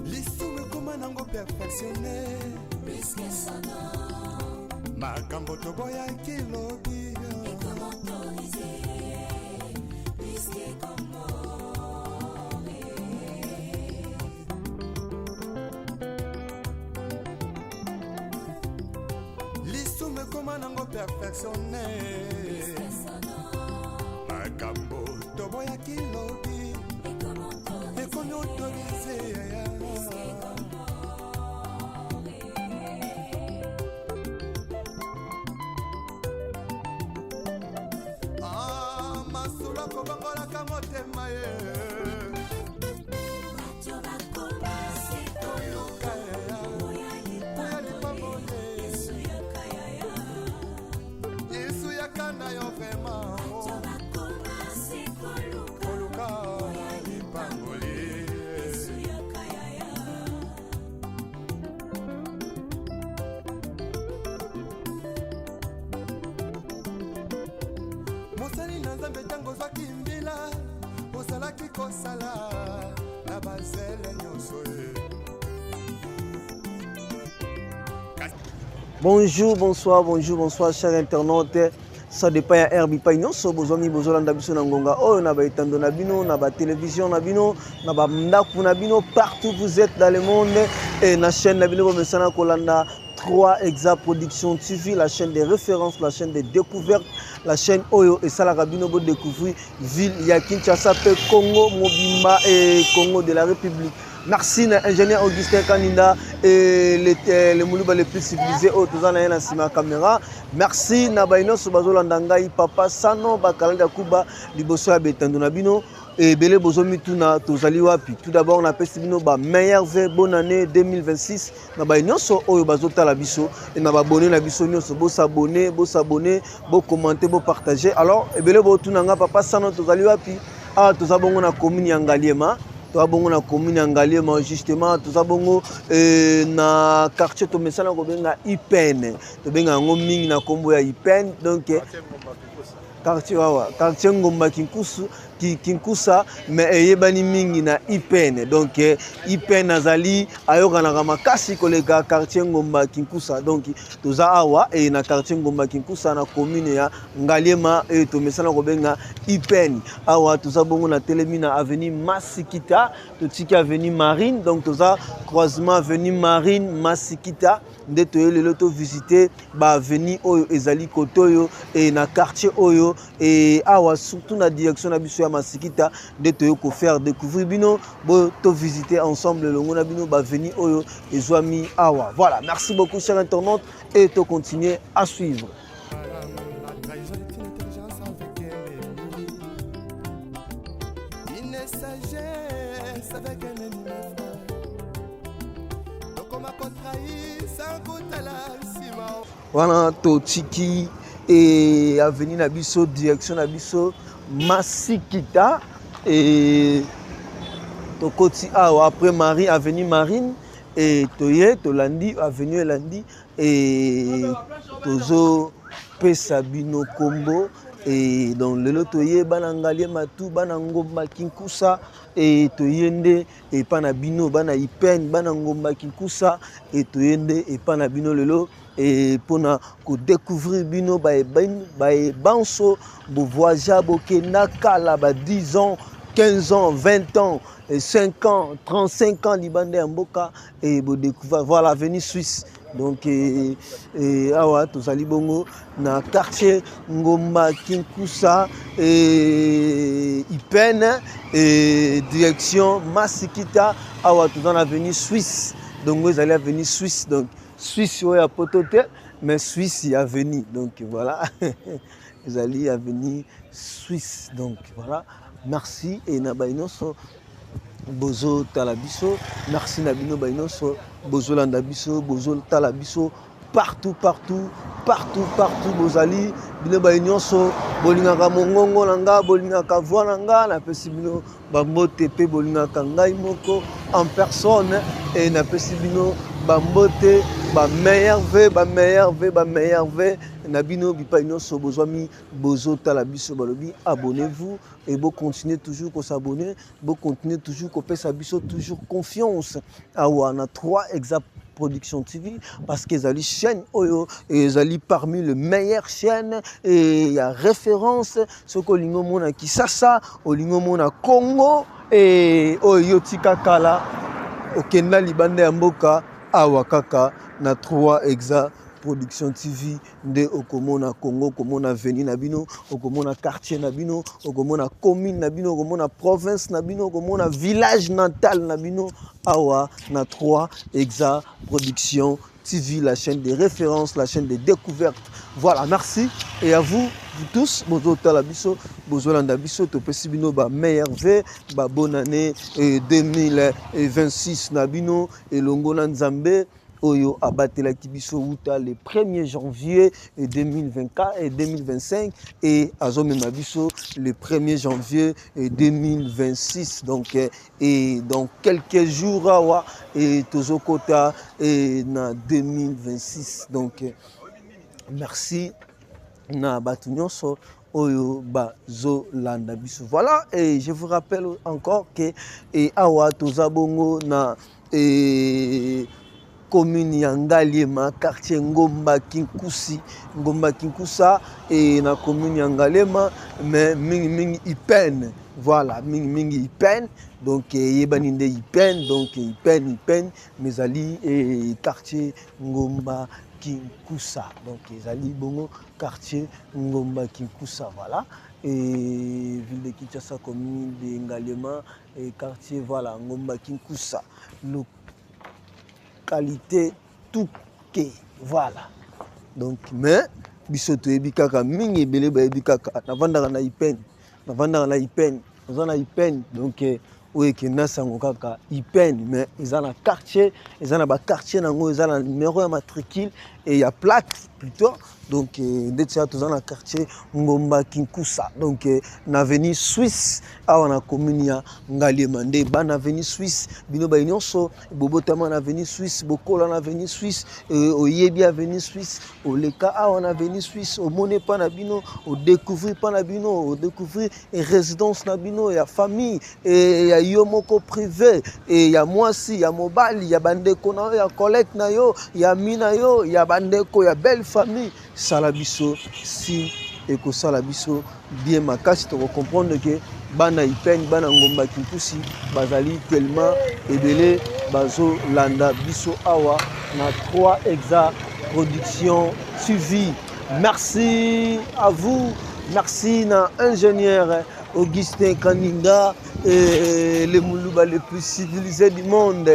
Lisumu ekoma nango perfectionne makambo toboyaki lobi. Lisumu ekoma nango perfectionne makambo toboyaki lobi ekomi autorise. Ah, masolo akobongolaka motema ye. Koluka ya lipamboli. Yesu yaka na yo vraiment. Koluka lipamboli. Mosali na Nzambe, ntango ozwaki mbila, ozalaki kosala na bazele nyonso ye. Bonjour, bonsoir, bonjour, bonsoir, chers internautes. Ça dépend ya heure bipai nyonso bozwami bozolanda biso na ngonga oyo, na baetando na bino, na batelevizio na bino, na bandako na bino, partout vous êtes dans le monde. Et na chaîne na bino bomesana kolanda, 3 Exa Production TV, la chaîne de référence, la chaîne de découverte, la chaîne oyo esalaka bino bodécouvrir ville ya Kinshasa mpe Congo mobimba et Congo de la République. Merci na ingénieur Augustin Kaninda et le moluba le plus civilisé oyo toza na ye na nsima ya caméra. Merci na baye nyonso bazolanda ngai, papa Sano Bakalanda Kuba, liboso ya betando na bino. Ebele bozomituna tozali wapi. Tout d'abord, napesi bino ba meilleurs vœux, bonne année 2026 na baye nyonso oyo bazotala biso e na babone na biso nyonso. Bosabone, bosabone, bokommente, bopartage. Alors ebele botuna nga, papa Sano, tozali wapi? Awa toza bongo na commune ya Ngaliema. Toza bongo na commune ya Ngaliema, justement toza bongo na quartier tomesana kobenga IPN. Tobenga yango mingi na nkombo ya IPN, donc quartier wawa, quartier Ngomba Kinkusu, Kinkusa, mais eyebani mingi na IPN. Donc IPN azali ayokanaka makasi koleka quartier Ngomba Kinkusa. Donc toza awa e na quartier Ngomba Kinkusa, na commune ya Ngaliema e tomesana kobenga IPN. Awa toza bongo na telemi na avenue Masikita, totiki avenue Marine, donc toza croisement avenue Marine Masikita. Nde toye lelo tovisite baavenue oyo ezali kote oyo e na quartier oyo e awa, surtout na direction na biso ya Masikita. Nde toye kofaire découvrir bino bo tovisite ensemble elongo na bino baavenue oyo ezwami awa. Voilà, merci beaucoup, cher internaute, et tocontinue à suivre. La trahison est une intelligence avec un ennemi. Une sagesse avec un ennemi, mes frères. Tokoma kotrahir sans kotala nsima. Wana totiki e avenue na biso, direction na biso Masikita, e tokoti awa après Marie, avenue Marine, e toye tolandi avenue elandi e tozopesa bino kombo. E donc lelo toye bana Ngaliema tu, bana Ngomba Kinkusa, e toye nde epa na bino, bana IPN, bana Ngomba Kinkusa, e toye nde epa na bino lelo e mpona kodécouvrir bino baye banso bovoyagea, bokenda kala ba 10 ans, 15 ans, 20 ans, 5 ans, 35 ans libanda ya mboka e bodécouvrir. Voilà, avenue Suisse. Donc e awa tozali bongo na quartier Ngomba Kinkusa e IPN e direction Masikita. Awa toza na avenue Suisse, donc oyo ezali avenue Suisse, donc Suisse oyo ya poto te, mais Suisse avenue. Donc voilà, ezali avenue Suisse. Donc voilà, merci e na baye nyonso bozotala biso. Merci na bino baye nyonso bozolanda biso, bozotala biso partout, partout, Partout, partout bozali, bino baye nyonso bolingaka mongongo na nga, bolingaka voix na nga, napesi bino bambote mpe bolingaka ngai moko en personne e napesi bino bambote, ba meilleurs vœux, ba meilleurs vœux, ba meilleurs vœux na bino bipai nyonso bozwami bozotala biso. Balobi abonnez-vous et bocontinue toujours kos'abonner, bocontinue toujours kopesa biso toujours confiance awa na 3 Exact Production TV, parce que ezali chaîne oyo ezali parmi les meilleures chaînes et ya référence. Soki olingi omona Kisasa, olingi omona Congo e oyo yo tika kala okenda libanda ya mboka, awa kaka na 3 Exa Production TV nde okomona Congo, okomona avenue na bino, okomona quartier na bino, okomona commune na bino, okomona province na bino, okomona village natal na bino awa na 3 Exa Production TV, la chaîne de référence, la chaîne de découverte. Voilà, merci. Et à vous, vous tous, bozotala biso, bozolanda biso, topesi bino ba meilleurs vœux, ba bonne année 2026 na bino, elongo na Nzambe oyo abatelaki biso wuta le 1er janvier 2024 et 2025 et azomema biso le 1er janvier 2026. Donc et dans quelques jours awa et tozokota et na 2026. Donc merci na bato nyonso oyo bazolanda biso. Voilà, et je vous rappelle encore que et awa toza bongo na et commune ya Ngaliema, quartier Ngomba Kinkusi, Ngomba Kinkusa, et na commune ya Ngaliema, mais mingi mingi Ipene. Voilà, mingi mingi Ipene. Donc eyebani nde Ipene, donc Ipene, Ipene, mais ezali et quartier Ngomba Kinkusa. Donc ezali bongo quartier Ngomba Kinkusa, voilà. Et ville de Kinshasa, commune de Ngaliema et quartier, voilà, Ngomba Kinkusa. Localité Touké, voilà. Donc mais biso toyebi kaka mingi, ebele bayebi kaka navandaka na Ipene, navandaka na Ipene, naza na Ipene. Donc oyo ekenda sango kaka Ipene, mais eza na quartier, eza na baquartier nango, eza na numéro ya matricule et ya plaque plutôt. Donc ndeti ya toza na quartier Ngomba Kinkusa, donc na avenue Suisse awa na commune ya Ngaliema. Nde bana avenue Suisse, bino baye nyonso bobotama na avenue Suisse, bokola na avenue Suisse, oyebi avenue Suisse, oleka awa na avenue Suisse, omoni epa na bino, odécouvrir mpa na bino, odécouvrir résidence na bino ya famille e ya yo moko privé e ya mwasi, ya mobali, ya bandeko na yo, ya collègue na yo, ya mi na yo, ya bandeko, ya belle famille. Sala biso si ekosala biso bien makasi, tokocomprendre ke bana Ipene, bana Ngomba Kinkusi bazali tellement ebele bazolanda biso awa na 3 Exa Production TV. Merci à vous, merci na ingénieur Augustin Kaninga et le Moulouba le plus civilisé du monde.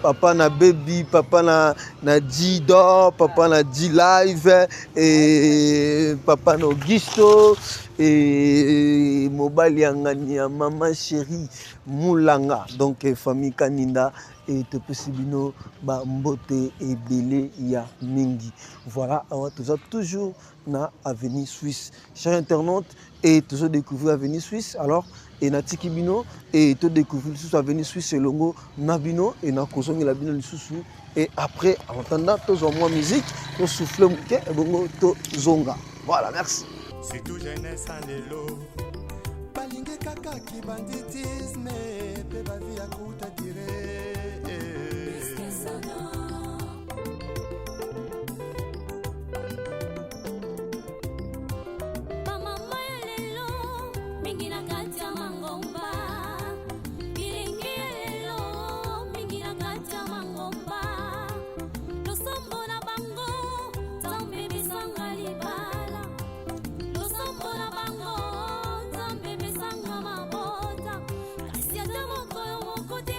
Papa na baby, papa na Didor, papa na D-Live, et papa na Augusto, et mobali ya ngani ya mama chérie Moulanga. Donc famille Kaninda et topesi bino ba mbote ebele ya mingi. Voilà, awa toza toujours na avenue Suisse. Chers internautes, et toujours découvrir avenue Suisse. Alors et natiki bino et to découvrir lisusu avenue Suisse elongo na bino et na kozongela bino lisusu. Et après, en attendant, tozwa mwa musique, tosouffle moke, ebongo tozonga. Voilà, merci. Surtout jeunesse ya lelo balingi kaka kibanditisme mpe bavie ya courte durée. Bamama ya lelo mingi na kati ya mangomba, bilingi ya lelo mingi na kati ya mangomba, losambo na bango Nzambe besanga libala, losambo na bango Nzambe besanga mabota, kasi ata mokolo moko te.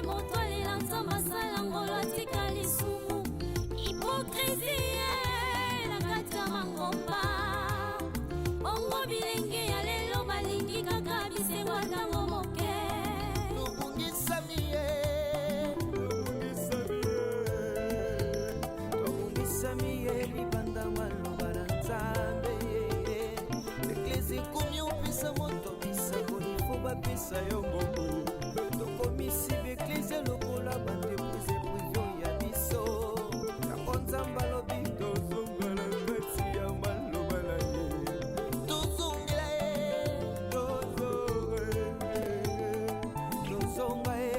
Libanda maloba na Nzambe. Eglise ekomi opesa moto bisako, ifo bapesa yo mbongo. Tokomisi baeglise lokola baentreprise privé ya biso. Yango Nzambe alobi tozongela kati ya maloba na ye, tozongela ye, tozonga ye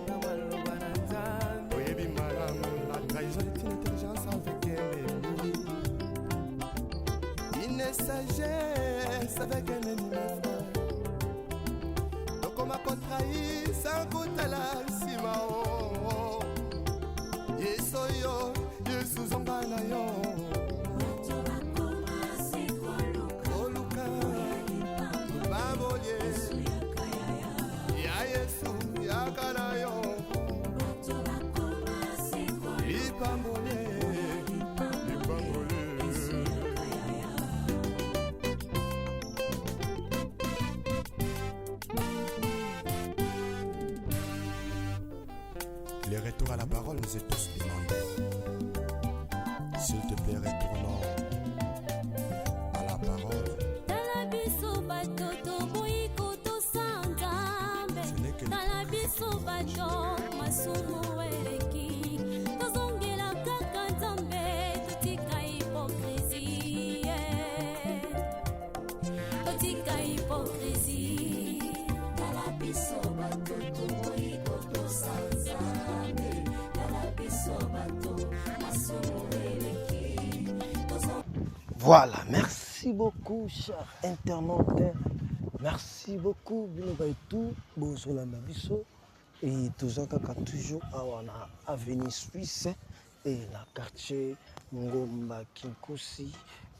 na maloba na Nzambe. Oyebi malamu, la trahison est une intelligence avec un ennemi, une sagesse avec un ennemi, mes frères. Tokoma kotrahir sans kotala nsima. O Yesu oyo, Yesu, zonga na yo. Bato bakoma se koluka Koluka babolie Yaka yaya. Ya Yesu, yaka na yo. Bato bakoma se koluka Lipambole, lipambole. Yaka yaya. Le retour à la parole nous est tous demandé. S'il te plaît, retournons à la parole. Tala biso bato toboyi kotosa Nzambe. Ce n'est que Tala biso bato masumu eleki, tozongela kaka Nzambe, totika hypocrisie, totika hypocrisie. Tala biso bato toboyi kotosa Nzambe. Tala biso bato masumu eleki. Voilà, merci beaucoup, chers internautes. Merci beaucoup, bino tout, bozolanda biso. Et toza kaka toujours awa na avenue Suisse et na quartier Ngomba Kinkusi,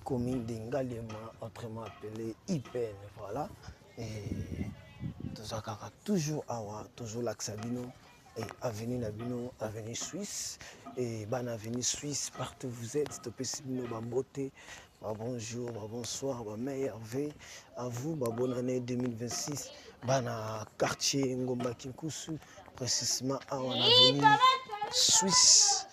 commune de Ngaliema, autrement appelé IPN. Voilà. Et toza kaka toujours awa, tozolakisa bino et avenue na bino, avenue Suisse. Et bana avenue Suisse, partout vous êtes, topesi bino bambote, ba bonjour, ba bonsoir, ba meilleurs vœux à vous, ba bonne année 2026. Bana quartier Ngomba Kinkusu, précisément awa na avenue Suisse.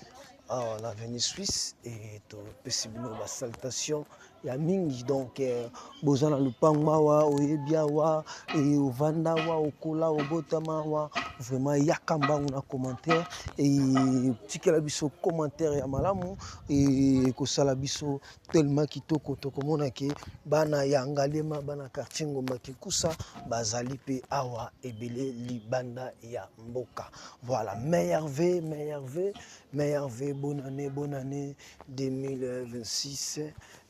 Awa na avenue Suisse et topesi bino ba salutation ya mingi. Donc boza na lupango awa, oyebi awa e, ovanda awa, okola, obotama awa, vraiment yaka mbangu na commentaire e, tikela biso commentaire ya malamu e, kosala biso tellement kitoko. Tokomona ke bana ya Ngaliema, bana quartier Ngomba Kinkusa bazali mpe awa ebele libanda ya mboka. Voilà, meilleurs vœux, meilleurs vœux, meilleurs vœux, bonne année, bonne année 2026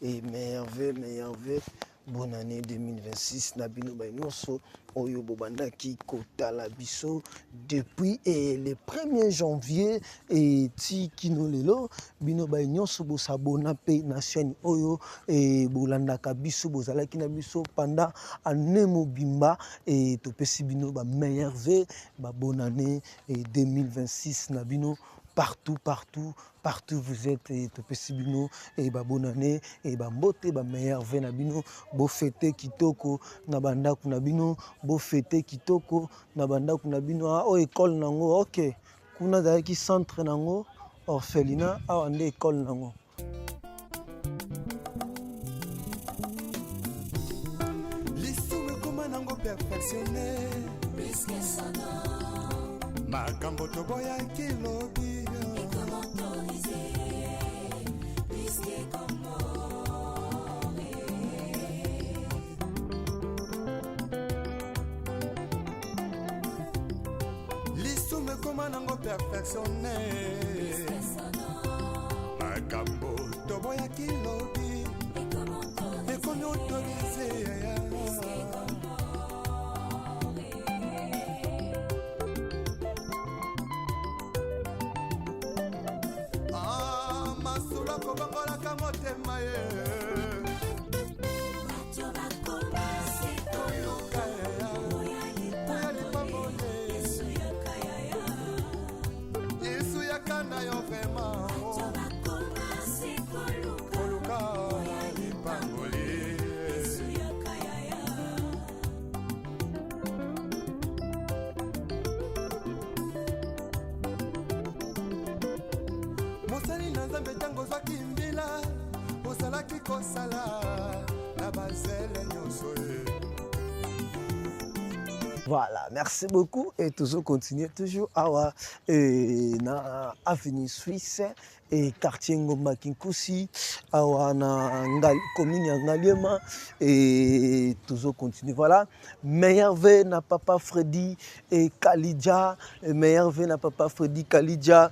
et meilleurs vœux, meilleurs vœux, bonne année 2026 na bino bai nyonso oyo bobandaki kotala biso depuis et le 1er janvier et ti kino lelo. Bino bai nyonso bosabona mpe na chaîne oyo e bolandaka biso, bozalaki na biso pendant année mobimba e topesi bino ba meilleurs vœux, ba bonne année et 2026 na bino partout, partout, partout vous êtes. Et topesi bino e ba bonne année e bambote, ba meilleurs vœux na bino. Bofete kitoko na bandako na bino, bofete kitoko na bandako na bino. Ah, oyo école nango, ok, kuna ezalaki centre nango orphelinat, awa nde école nango. Lisumu ekoma nango perfectionné, makambo toboyaki lobi. Autorisé plus que Comore. Lisumu ekoma nango perfectionné, makambo toboyaki lobi ekomi autorisé. Ah, masolo akobongolaka motema ye. Bato bakoma se Koluka oya oya lipamboli. Yesu yaka yaya. Yesu yaka na yo vraiment. Bato bakoma se koluka Koluka lipamboli. Yesu yaka yaya. Mosali na Nzambe, ntango ozwaki mbila. kosala na bazele nyonso ye. Voilà, merci beaucoup et toujours continuer toujours awa et na avenue Suisse et quartier Ngomba Kinkusi awa na Ngal, commune ya Ngaliema et toujours continuer. Voilà, meilleur vœu na papa Freddy et Kalidja, et meilleur vœu na papa Freddy Kalidja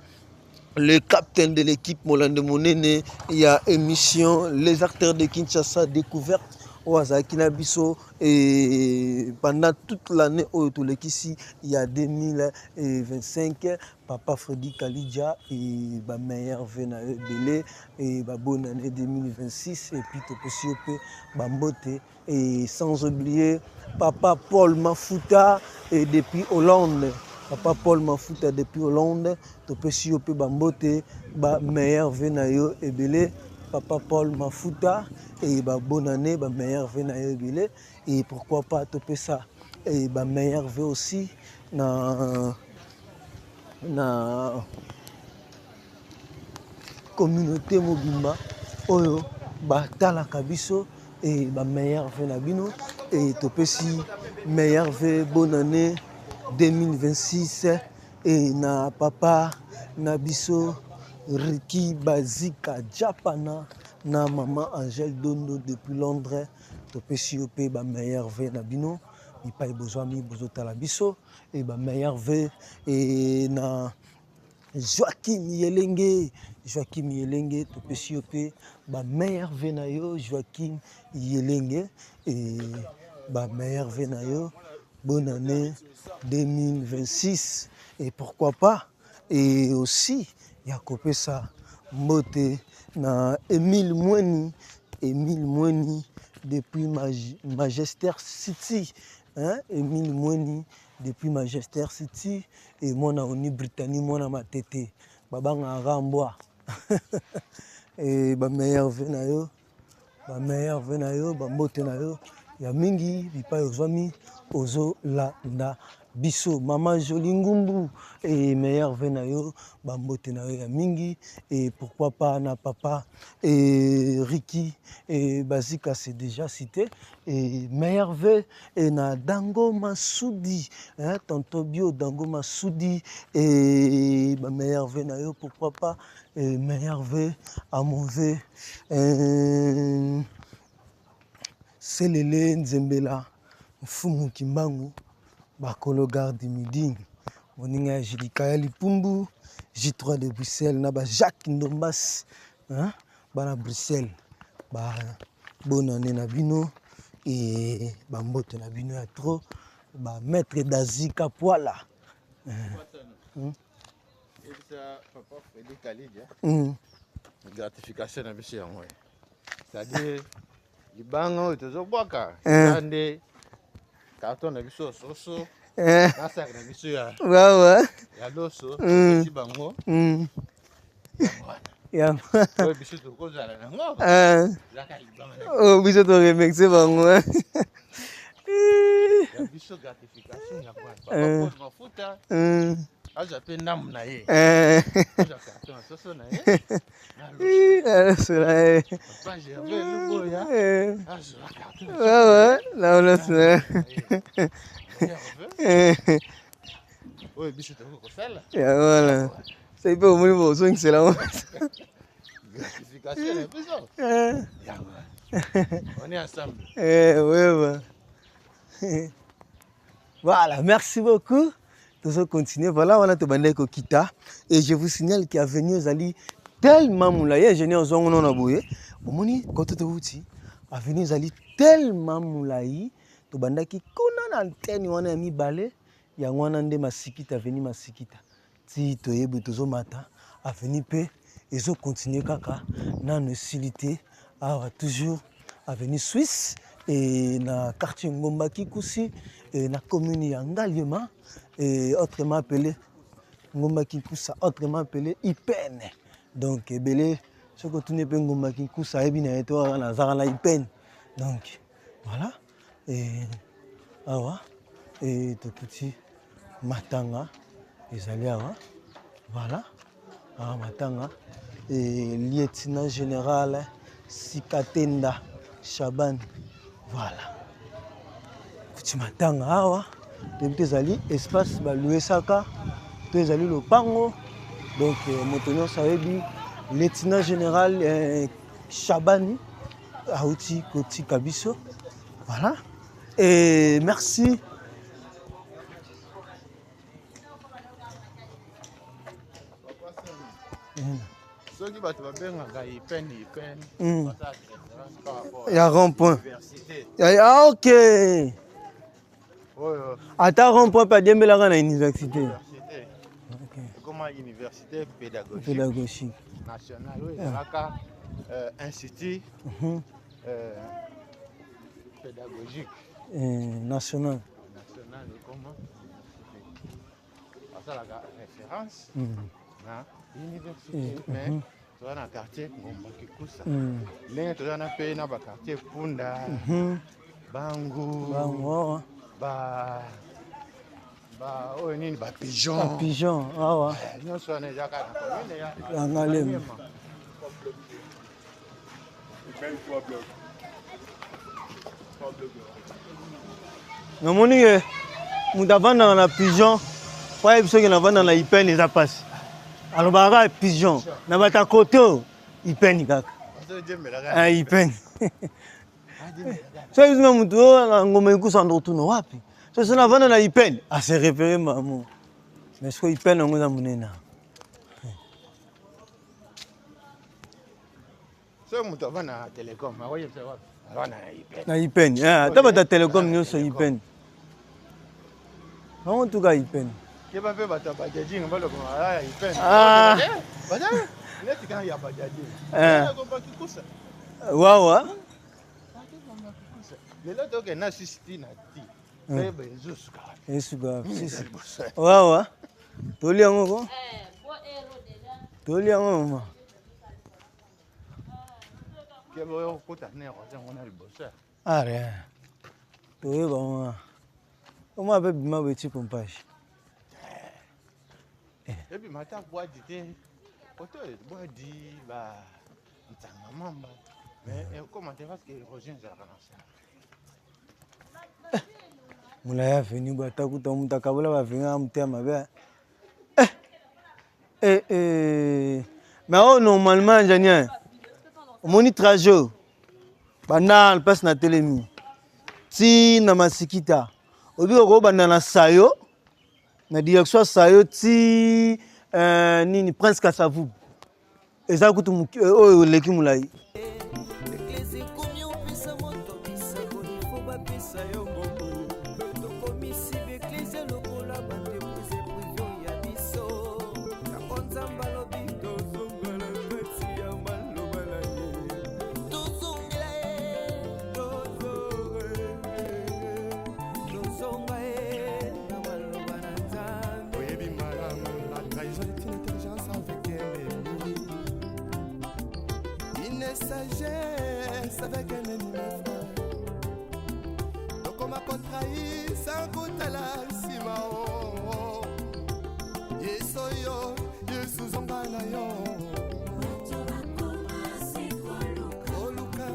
le capitaine de l'équipe Molande Monene, il y a émission Les acteurs de Kinshasa découverte oyo azalaki na biso et pendant toute l'année oyo tolekisi ya 2025 papa Freddy Kalidja et ba meilleurs vœux na yo ebele et ba bonne année 2026 et puis topesi yo mpe bambote et sans oublier papa Paul Mafuta et depuis Hollande papa Paul Mafuta depuis Hollande topesi yo mpe bambote ba meilleurs vœux na yo ebele papa Paul Mafuta et ba bonne année ba meilleurs vœux na yo ebele et pourquoi pas topesa et ba meilleurs vœux aussi na na communauté mobimba oyo batalaka biso et ba meilleurs vœux na bino et topesi meilleurs vœux bonne année 2026 et na papa na biso Ricky Bazika Japana na maman Angèle Dondo depuis Londres topesi yo mpe ba meilleurs vœux na bino bipai bozwami bozotala biso et ba meilleurs vœux et na Joachim Yelenge Joachim Yelenge topesi yo mpe ba meilleurs vœux na yo Joachim Yelenge et ba meilleurs vœux na yo bonne année 2026 et pourquoi pas et aussi ya kopesa mbote na Emile Mweni Emile Mweni depuis Manchester City hein? Emile Mweni depuis Manchester City et mwana oni Britannie mwana matete babangaka mbwa et ba meilleurs vœux na yo ba meilleurs vœux na yo bambote na yo ya mingi bipai ozwami ozolanda biso mama Jolie Ngumbu et meilleurs vœux na yo bambote na yo ya mingi et pourquoi pas na papa et Ricky et Bazika c'est déjà cité et meilleurs vœux et na Dango Masudi hein, tonton Bio Dango Masudi et ba meilleurs vœux na yo pourquoi pas et meilleurs vœux à mon vœu Selele Nzembela Mfumu Kimbangu bakolo gare du Midi moninga ya Jilika ya Lipumbu J3 de Bruxelles na ba Jacques Ndombas hein, bana Bruxelles ba bonne année na bino et bambote na bino ya trop ba maître Dazi Kapwala. Ebisa papa Freddy Kalidja. Gratification na biso yango. C'est-à-dire libanga oyo tozobwaka eza nde carton na biso ya soso na sac na biso ya ya loso topesi bango oyo biso tokozala nango ezaka libanga na oyo biso toremercie bango ya biso gratification ya wana papa Paul Mafuta azwa mpe ndambo na ye azwa carton ya soso na ye na loso loso na ye papa Gervais Luboya azwa carton ya na loso na ye oyo biso tokoki kosala ya wana soki mpe omoni bozongisela ngo gratification na biso yango on est ensemble. Ouais, ouais. Voilà, merci beaucoup. Nous continuer. Voilà, on a tobandaki kokita. Et je vous signale qu'il y a venu ezali tellement molayi ingénieur zongo na boye. Omoni koto towuti avenue ezali tellement molayi tobandaki kuna na antenne wana ya mibale yango wana nde Masikita avenue Masikita ti toyebi tozomata avenue mpe ezocontinue kaka nano esili te awa toujours avenue Suisse et na quartier Ngomba Kikusi et na commune ya Ngaliema et autrement appelé Ngomba Kinkusa autrement appelé Ipene donc ebele soki otuni mpe Ngomba Kinkusa ayebi na ye te wana nazaka na Ipene donc voilà et awa et tokuti matanga ezali awa voilà awa matanga et lieutenant général Sikatenda Shaban. Voilà. Kuti matanga awa toyebi te ezali espace baluesaka to ezali lopango donc euh, moto nyonso ayebi lieutenant général euh, Shabani auti kotika biso voilà et merci. Soki bato babengaka ipene ipene ya rond point ah, ok oyo ata rond point mpe adiembelaka na université ekoma université pédagogique, pédagogique. Nationale oyo ezalaka euh, institut euh, pédagogique national national ekoma basalaka référence na université, mais toza na quartier Ngomba Kikusa, ndenge toza na mpe na baquartier Punda, Bangu, bango ba ba oyo nini, bapigeon. Bapigeon awa. Nyonso wana eza kaka na commune ya Ya Ngaliema. Namoni ke moto avandaka na pigeon po ayebi soki navanda na ipene eza mpasi, alobaka kaka pigeon na bato ya kote oyo ipeni kaka. Bazojembelaka. Ah, ipeni soki biso na motu oyo na Ngoma ekusa ndo otuna wapi so so navanda na ipeni ase repere mamo, mais soki ipeni yango eza monene awa. Soki moto avanda na Telecom akoyebisa wapi avanda na ipene. Na ipeni eh, ata bato ya Telecom nyonso ipeni bango tuka ipeni. Keba mpe bato ya bajajing balobaka ya ipene. Ah. Neti kaka ya bajajing Eh. Kikusa. Wawa. Lelo tokende na sisi ti na ti toyeba ezosuka wapi. Esuka sisi wawa, toli yango ko toli yango mama. Keba oyo okota ne yango na liboso. Ah, rien, toyeba mama oma mpe bima boye ti pompage. Ebima ata bwadi te, kote oyo bwadi ba ntanga mamba, mais ekoma te parce que érosion ezalaka na nsima. Molai aveni boye ata kuta moto akabola baveni aka motema mabe. Eh, eh, eh. Mais oyo normalement ingénieur omoni trajet oyo banda place na telemi ti na Masikita obi okobanda na Sayo na direction ya Sayo ti nini Prince Kasavubu eza kutu oyo eleki molai. Eglise ekomi opesa moto bisakoli fo bapesa yo mbongo. Tokomisi baeglise lokola baentreprise privé ya biso. Yango Nzambe alobi tozongela kati ya maloba na ye, tozongela ye, tozonga ye na maloba na Nzambe. Oyebi malamu, la trahison est une intelligence avec un ennemi. Une sagesse avec un ennemi, mes frères. Tokoma kotrahir sans kotala nsima o. Yesu yo, Yesu zonga na yo. Bato bakoma se koluka Oluka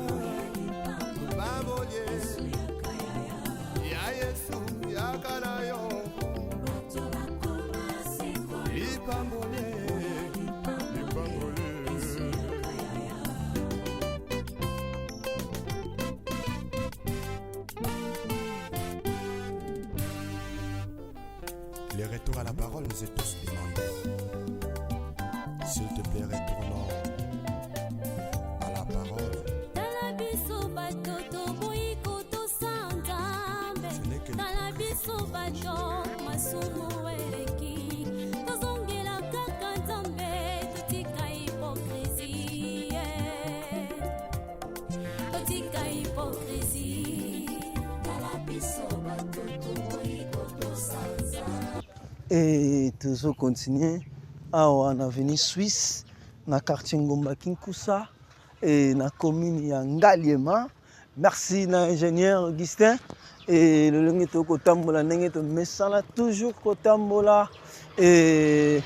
babolie yaka yaya. Ya Yesu yaka na yo. Bato bakoma se koluka Lipambolie, lipambolie. Yaka yaya. Le retour à la parole nous est tous demandé. S'il te plaît, retournons à la parole. Tala biso bato toboyi kotosa Nzambe. Ce n'est que Tala biso bato masumu eleki, tozongela kaka Nzambe, totika hypocrisie, totika hypocrisie. Tala biso bato toboyi kotosa Nzambe. Et tozocontinue awa na avenue Suisse na quartier Ngomba Kinkusa et na commune ya Ngaliema. Merci na ingénieur Augustin. Et lolenge tokotambola ndenge tomesana toujours kotambola et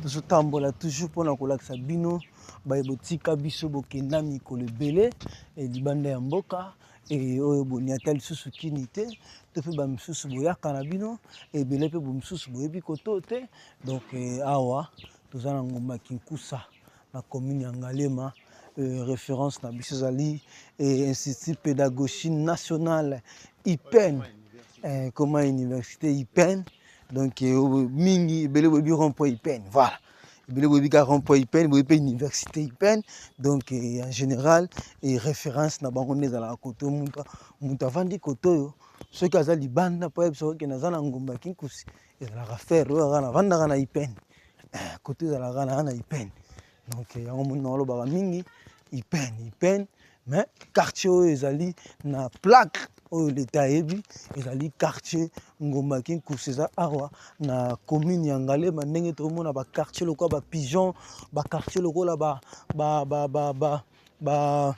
tozotambola toujours mpona kolakisa bino. Baye botika biso bokenda mikolo ebele e libanda ya mboka e oyo boniata lisusu kini te to mpe bamisusu boyaka na bino ebele mpe bomisusu boyebi koto te. Donc eh, awa toza na ngomba Kinkusa na commune ya Ngaliema. Référence na biso ezali Institut Pédagogie Nationale IPEN, comment université IPEN. Donc mingi ebele boyebi rond-point IPEN, voilà, ebele boyebi kaka rond-point IPEN, boyebi mpe université IPEN. Donc en général référence na bango nde ezalaka kote. Moto avandi kote oyo, soki aza libanda mpo ayebisa okende aza na ngomba Kinkusi, ezalaka frère oyo kaka navandaka na IPEN, kote ezalaka na IPEN. Donc yango moni naolobaka mingi IPEN, IPEN. Mais quartier oyo ezali na plaque oyo leta ayebi, ezali quartier Ngomba Kinkusi, eza awa na commune ya Ngaliema. Ndenge tokomona baquartier lokola bapigeon, baquartier lokola ba, ba, ba, ba, ba, ba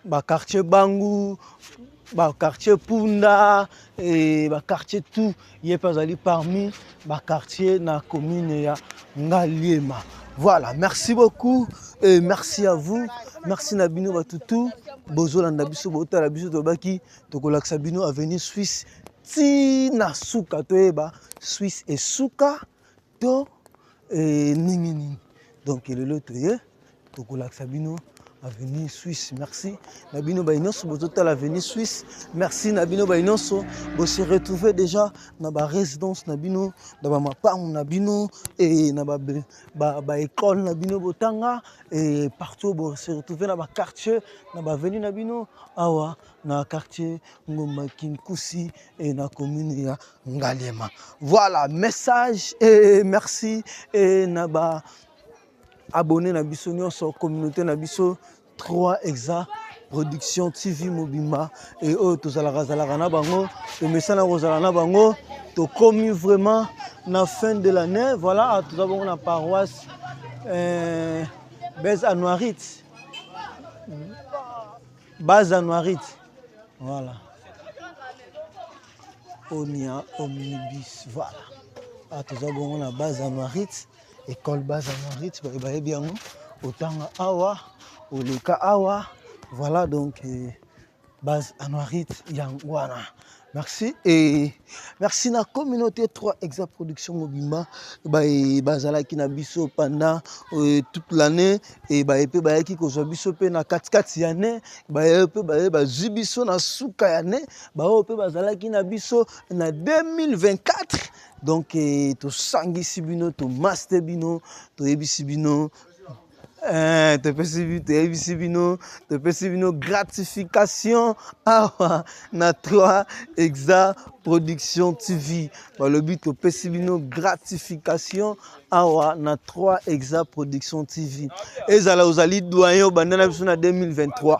baquartier Bangu, baquartier Punda e baquartier tout, ye mpe azali parmi baquartier na commune ya Ngaliema. Voilà, merci beaucoup et merci à vous, merci na bino batutu bozolanda biso, botala biso. Tobaki tokolakisa bino avenue Suisse ntina suka, toyeba Suisse esuka to ndenge nini. Donc lelo toye tokolakisa bino avenue Suisse. Merci na bino baye nyonso bozotala avenue Suisse. Merci na bino baye nyonso bose retrouve déjà na barésidence na bino, na bamapango na bino e na baécole na bino botanga e partout bose retrouve na baquartier, na baavenue na bino, awa na quartier Ngomba Kinkusi e na commune ya Ngaliema. Voilà, message et merci e na ba abonné na biso nyonso, communauté na biso 3 Exa Production TV mobimba e oyo tozalaka zalaka na bango, tomesana kozala na bango. Tokomi vraiment na fin de l'année. Voilà, toza bongo na paroisse Base Anuarite, base Anuarite. Voilà, Onia Omnibus. Voilà, ah, toza bongo na base Anuarite, école base Anuarite. Bayebi yango, otanga awa, oleka awa. Voilà, donc base Anuarite yango wana. Merci et merci na communauté 3 Exa Production mobimba bazalaki na biso pendant toute l'année e baye mpe bayaki kozwa biso mpe na katikati ya année, baye mpe baye bazwi biso na suka ya année, baoyo mpe bazalaki na biso na 2024. Donc tosangisi bino, tomaste bino, toyebisi bino, topesi, toyebisi bino, topesi bino gratification awa na 3 Exa Production TV. Balobi topesi bino gratification awa na 3 Exa Production TV. Ezala ozali doyen obanda na biso na 2023,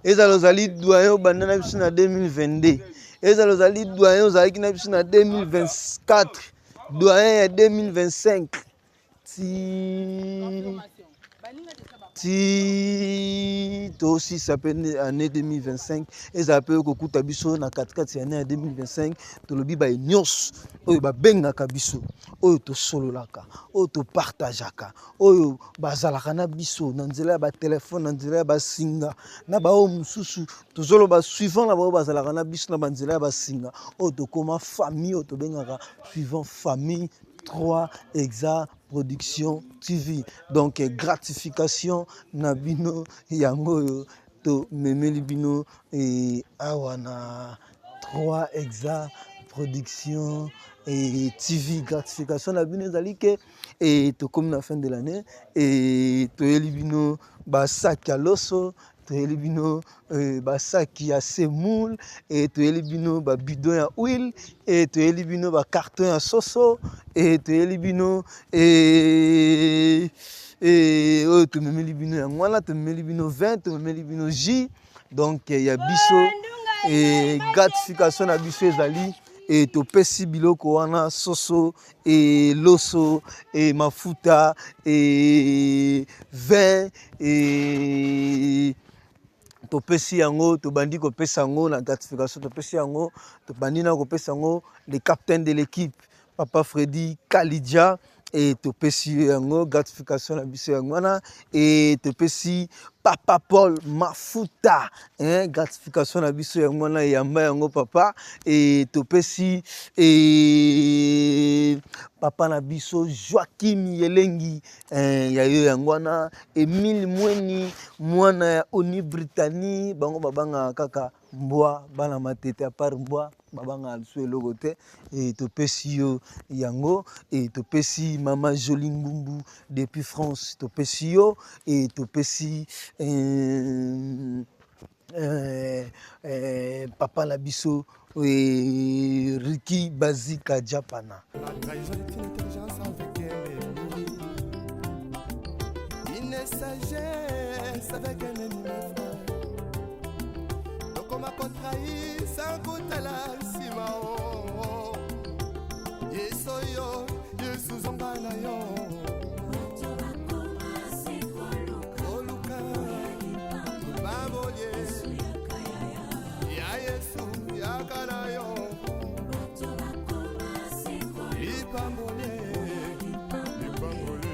ezala ozali doyen obanda na biso na 2022, ezala ozali doyen ozalaki na biso na 2024, doyen ya 2025 ti ti tosisa mpe année 2025, ezala mpe kokuta biso na katikati ya année ya 2025, tolobi baye nyonso oyo babengaka biso, oyo tosololaka, oyo topartageaka, oyo bazalaka na biso na nzela ya batelefone, na nzela ya basinga, na baoyo mosusu tozoloba suivant na baoyo bazalaka na biso na banzela ya basinga, oyo tokóma famille, oyo tobengaka suivant famille 3 Exa Production TV. Donc gratification na bino yango oyo tomemeli bino awa na 3 Exa Production et TV. Gratification na bino ezali ke tokomi na fin de l'année e toyeli bino basaki ya loso, toyeli bino basaki ya semoule e toyeli bino babidon ya huile e toyeli bino bacarton ya soso e toyeli bino oyo tomemeli bino yango wana, tomemeli bino vin, tomemeli bino jus. Donc ya biso gratification na biso ezali topesi biloko wana: soso e loso e mafuta e vin e topesi yango. Tobandi kopesa yango na gratification, topesi yango, tobandi na kopesa yango le capitaine de l'équipe, papa Freddy Kalidja. E topesi yo yango gratification na biso yango wana. E topesi Papa Paul Mafuta, hein, gratification na biso yango wana, yamba yango papa. E topesi e papa na biso Joachim Yelengi, hein, ya yo yango wana. Emile Mweni, mwana ya Oni Britannie, bango babangaka kaka mbwa, bana matete, apart mbwa babangaka lisusu eloko te. E topesi yo yango. E topesi mama Jolie Ngumbu depuis France, topesi yo. E topesi papa na biso Ricky Bazika Japana. La trahison est une intelligence avec un ennemi. Une sagesse avec un ennemi, mes frères. Tokoma kotrahir sans kotala nsima o. Yesu yo, Yesu zonga na yo. Koluka babolie ya Yesu yaka na yo. Lipambolie, lipambolie.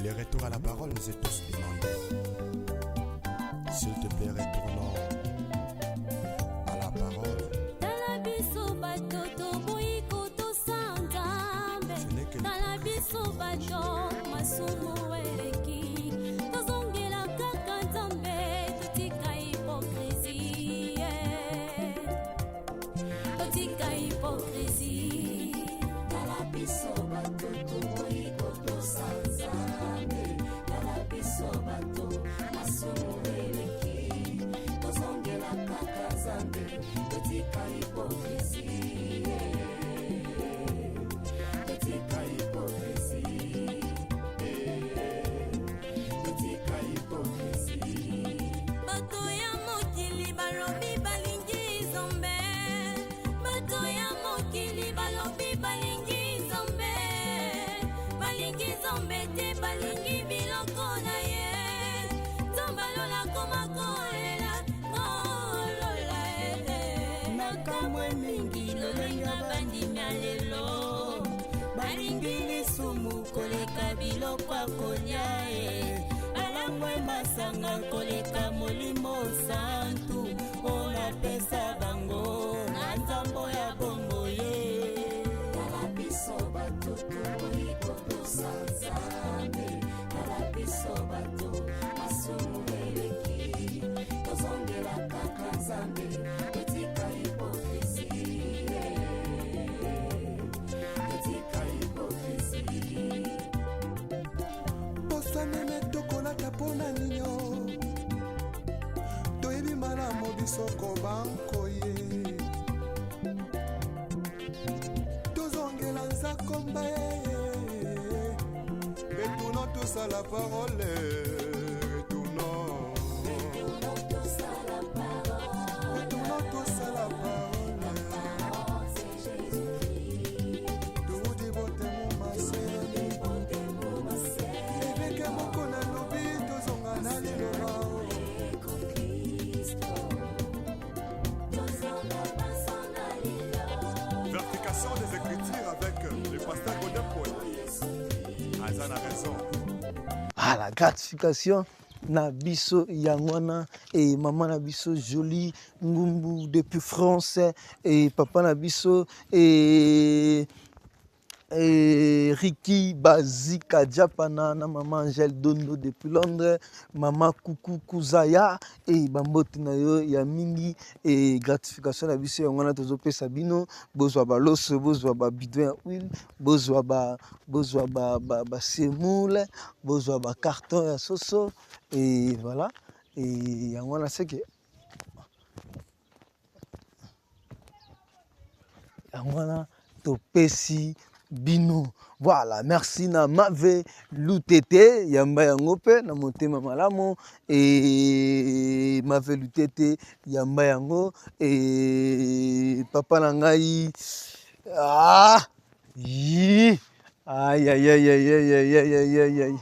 Le retour à la parole nous est tous demandé. S'il te plaît, retournons à la parole. Tala biso bato toboyi kotosa Nzambe. Ce n'est que Tala biso bato masumu eleki, tozongela kaka Nzambe, totika hypocrisie, totika hypocrisie. Tala biso bato toboyi kotosa Nzambe. Tala biso bato masumu eleki, tozongela kaka Nzambe, totika hypocrisie, totika hypocrisie, totika hypocrisie. Bato ya mokili balobi balingi Nzambe, bato ya mokili balobi balingi Nzambe, balingi Nzambe te, balingi biloko na ye. Nzambe alola koma kolela kolola nakamwe mingi lolenga bandimi ya lelo balingi lisumu koleka biloko ya kolia e balangwe masanga koleka Molimo Santu oyo napesa bango na nzambo ya bombo ye. Tala biso bato toboyi kotosa Nzambe. Tala biso bato masumu eleki, tozongela kaka Nzambe, totika hypocrisie, totika hypocrisie. Poso meme tokolata mpona ninyo, toyebi malamu biso kobankoye, tozongela nzakomba. Retournons tous à la parole, retournons, retournons tous à la parole. Toudi botemo maseni ebeke moko nalobi, tozonga na liloba. Vérification des Écritures avec le pasteur Godin Paul. Aza na raison. Voilà, gratification na biso yango wana. E mama na biso Jolie Ngumbu depuis France, e papa na biso e Ricky Bazika Japana na mama Angèle Dondo depuis Londres, mama Kuku Kuzaya e bambote na yo ya mingi. E gratification na biso yango wana, tozopesa bino, bozwa baloso, bozwa babidon ya huile, bozwa basemoule, bozwa bacarton ya soso et voilà. E yango wana seke yango wana topesi bino. Voilà, merci na Mave Lutete, yamba yango mpe na motema malamu. E Mave Lutete, yamba yango. E papa na ngai, ah yi, ay ay ay ay ay ay ay ay ay.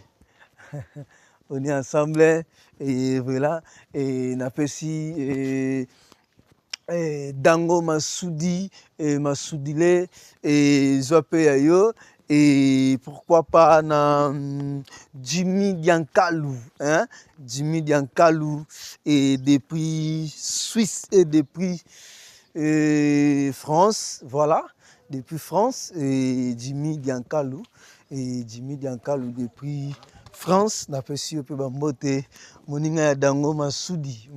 On est ensemble et voilà. Et napesi et, et Dango Masudi et Masudile et zwa pe ya yo et pourquoi pas na Jimmy Diankalou, hein? Jimmy Diankalou et depuis Suisse et depuis France, voilà, depuis France et Jimmy Diankalou et Jimmy Diankalou depuis France, napesi yo mpe bambote, moninga ya Dango Masudi,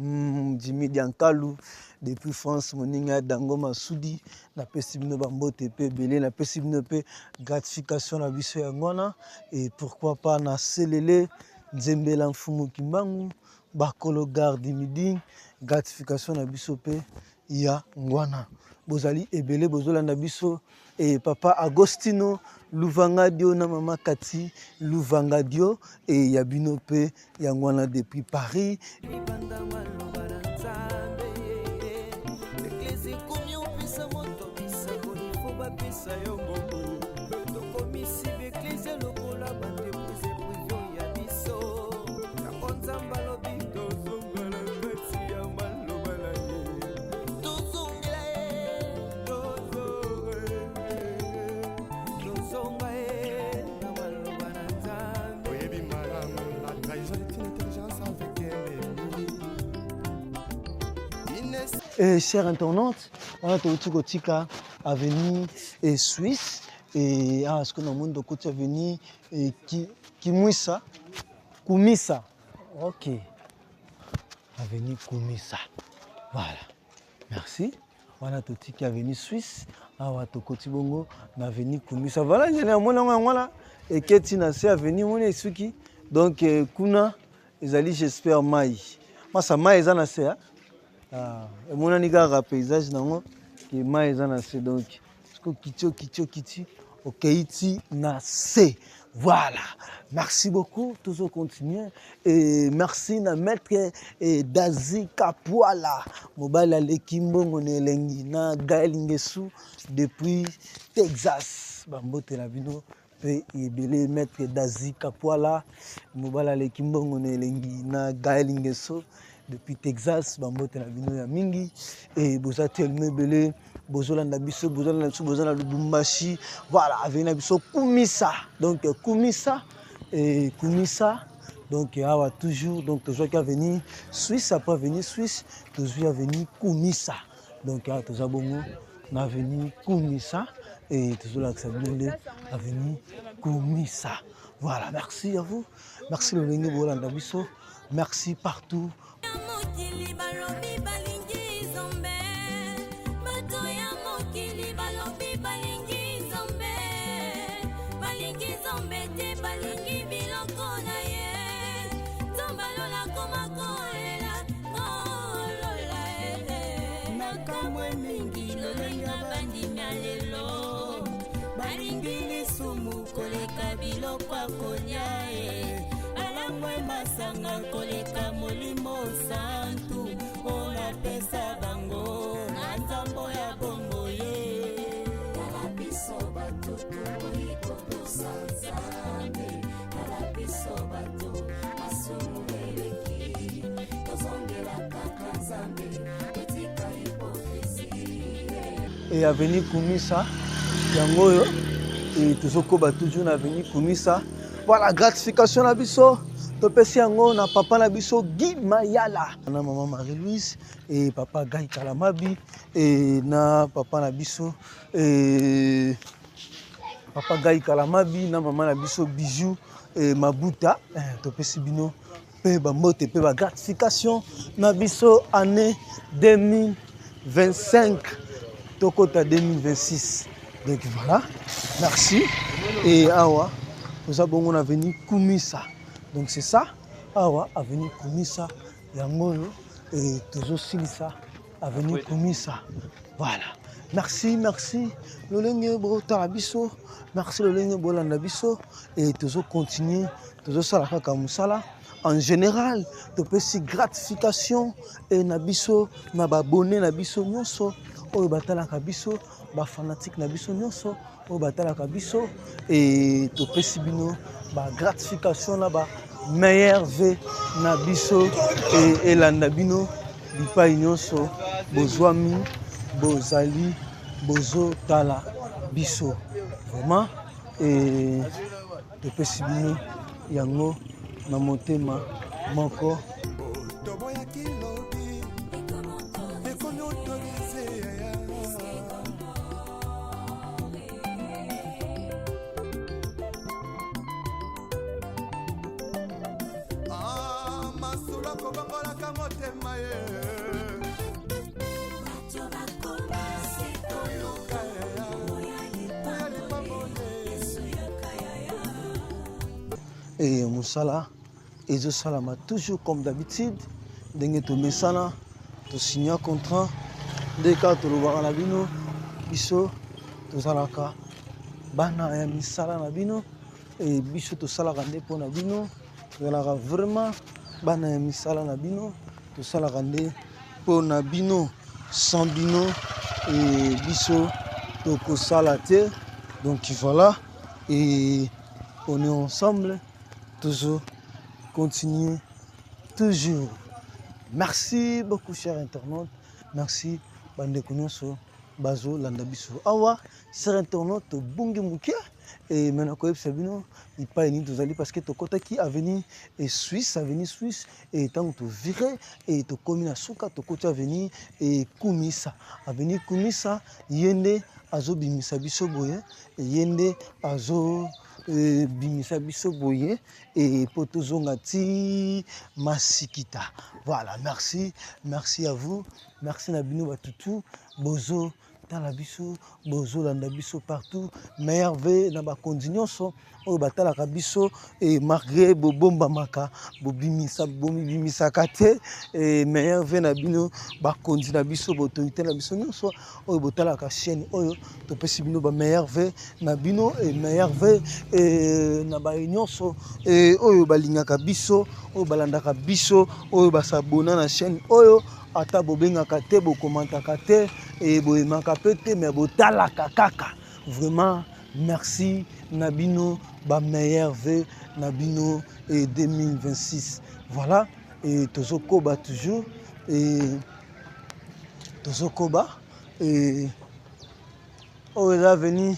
Jimmy Diankalou depuis France, moninga ya Dango Masudi, napesi bino bambote mpe ebele, napesi bino mpe gratification na biso yango wana. Et pourquoi pas na Selele Nzembela Mfumu Kimbangu bakolo gare du Midi, gratification na biso mpe ya ngwana. Bozali ebele bozolanda biso et papa Agostino Luvangadio na mama Kati Luvangadio et ya bino mpe yango wana depuis Paris. Libanda maloba na Nzambe, eglise ekomi opesa moto bisako, ifo bapesa yo mbongo. Tokomisi baeglise lokola baentreprise privé ya biso. Yango Nzambe alobi tozongela kati ya maloba na ye, tozongela ye, tozonga ye na maloba na Nzambe. Oyebi malamu, la trahison est une intelligence avec ennemi. Et chers internautes, wana touti kotika avenue et Suisse et awa sikoyo namoni tokoti avenue et Kimwisa, Kumisa. Ok, avenue Kumisa, voilà, merci. Wana totiki avenue Suisse, awa tokoti bongo na avenue Kumisa. Voilà, nzela ya mona yango wana eketi na se avenue moni esuki. Donc kuna ezali, j'espère, mai masa mai eza na se, ah? Ah, emonani kaka paysage nango ke mai eza na se. Donc soki okiti, okiti, okiti, okei ti na se. Voilà, merci beaucoup, toujours continuer. Et merci na maître et Dazi Kapwala, mobali aleki mbongo na elengi, na Gaël Ngesu depuis Texas. Bambote na bino pe ebele, maître Dazi Kapwala, mobali aleki mbongo na elengi, na Gaël Ngesu depuis Texas, bambote na bino ya mingi. Et boza tellement ebele bozolanda biso, bozolanda biso, boza na Lubumbashi. Voilà, avenue na biso Kumisa. Donc Kumisa et Kumisa. Donc awa toujours, donc tozwaki avenue Suisse, après avenue Suisse, tozwi avenue Kumisa. Donc awa toza bongo na avenue Kumisa et tozolakisa bino nde avenue Kumisa. Voilà, merci à vous. Merci lolenge bolanda biso. Merci partout. Mokili balobi balingi Nzambe, bato ya mokili balobi balingi Nzambe, balingi Nzambe te, balingi biloko na ye. Nzambe alola koma kolela kolola e nakamwe mingi lolenge bandimi ya lelo balingi lisumu koleka biloko ya kolia e balangwe masanga koleka Molimo Santu oyo napesa bango na nzambo ya bongo ye. Tala biso bato toboyi kotosa Nzambe, tala biso bato masumu eleki, tozongela kaka Nzambe, totika hypocrisie. Et avenue Kumisa yango oyo et tozokoba toujours na avenue Kumisa. Voilà, gratification na biso topesi yango na papa na biso Guy Mayala na mama Marie-Louise et papa Guy Kalamabi et na papa na biso et papa Guy Kalamabi na mama na biso Bijou et Mabuta. Topesi bino mpe bambote mpe bagratification na biso année 2025, tokota 2026. Donc voilà, merci. Et awa toza bongo na avenue Kumisa. Donc c'est ça, awa avenue Kumisa yango oyo et tozosilisa avenue Kumisa. Voilà, merci, merci lolenge botala biso, merci lolenge bolanda biso et tozocontinue, tozosala kaka mosala. En général topesi gratification e na biso na babone na biso nyonso oyo batalaka biso, bafanatike na biso nyonso oyo batalaka biso e topesi bino bagratification na ba Meilleur V na biso e elanda bino bipai nyonso bozwami bozali bozotala biso vraiment e topesi bino yango na motema moko. Kobongolaka motema ye E mosala ezosalama toujours comme d'habitude, ndenge tomesana, tosigna contrat nde kaka tolobaka na bino, biso tozalaka bana ya misala na bino e biso tosalaka nde mpo na bino, tozalaka vraiment bana ya misala na bino, tosalaka nde mpo na bino, sans bino e biso tokosala te. Donc voilà, et on est ensemble, toujours continuer toujours. Merci beaucoup chers internautes, merci bandeko nyonso bazolanda biso awa. Cher internaute, tobungi moke e me nakoyebisa bino bipai nini tozali, parce que tokɔtaki avenue e Suisse, avenue Suisse, e ntango tovire e tokomi na suka, tokoti avenue e Kumisa, avenue Kumisa. Ye nde azobimisa biso boye, ye nde azobimisa biso boye e po tozonga ti Masikita. Voilà, merci, merci à vous, merci na bino batutu bozo tala biso, bozolanda biso partout. Meilleur V na bakonzi nyonso oyo batalaka biso e malgré bobombamaka, bobimisa bomibimisaka te, e meilleur V na bino bakonzi na biso, baautorité na biso nyonso oyo botalaka chaîne oyo, topesi bino ba meilleur V na bino e meilleur V e na baye nyonso e oyo balingaka biso, oyo balandaka biso, oyo basabona na chaîne oyo. Ata bobengaka te, bokomantaka te e boyemaka mpe te, me botalaka kaka. Vraiment merci na bino ba meilleur V na bino e 2026. Voilà, e tozokoba toujours, e tozokoba e oyo eza avenue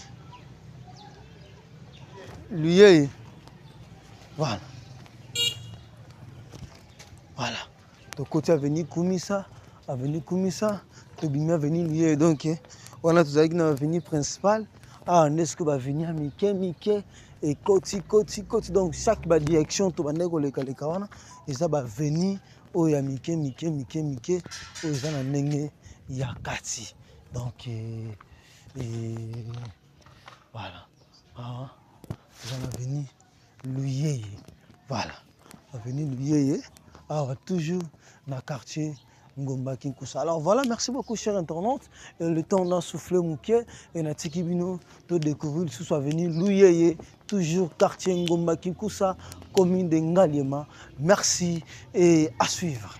Luyeye. Voilà, voilà, tokoti avenue Kumisa, avenue Kumisa, tobimi avenue Luyeye. Donc wana tozalaki na avenue principale, awa nde soki baavenue ya mike mike ekoti koti koti. Donc chaque badirection tobandaki kolekaleka wana eza baavenue oyo ya mike mike mike mike oyo eza na ndenge ya kati. Donc voilà, awa eza na avenue Luyeye. Voilà, avenue Luyeye, awa toujours na quartier Ngomba Kinkusa. Alors voilà, merci beaucoup chers internautes. Et le temps d'en souffler moke et natiki bino to découvrir sous avenue Luyeye, toujours quartier Ngomba Kinkusa, commune de Ngaliema. Merci et à suivre.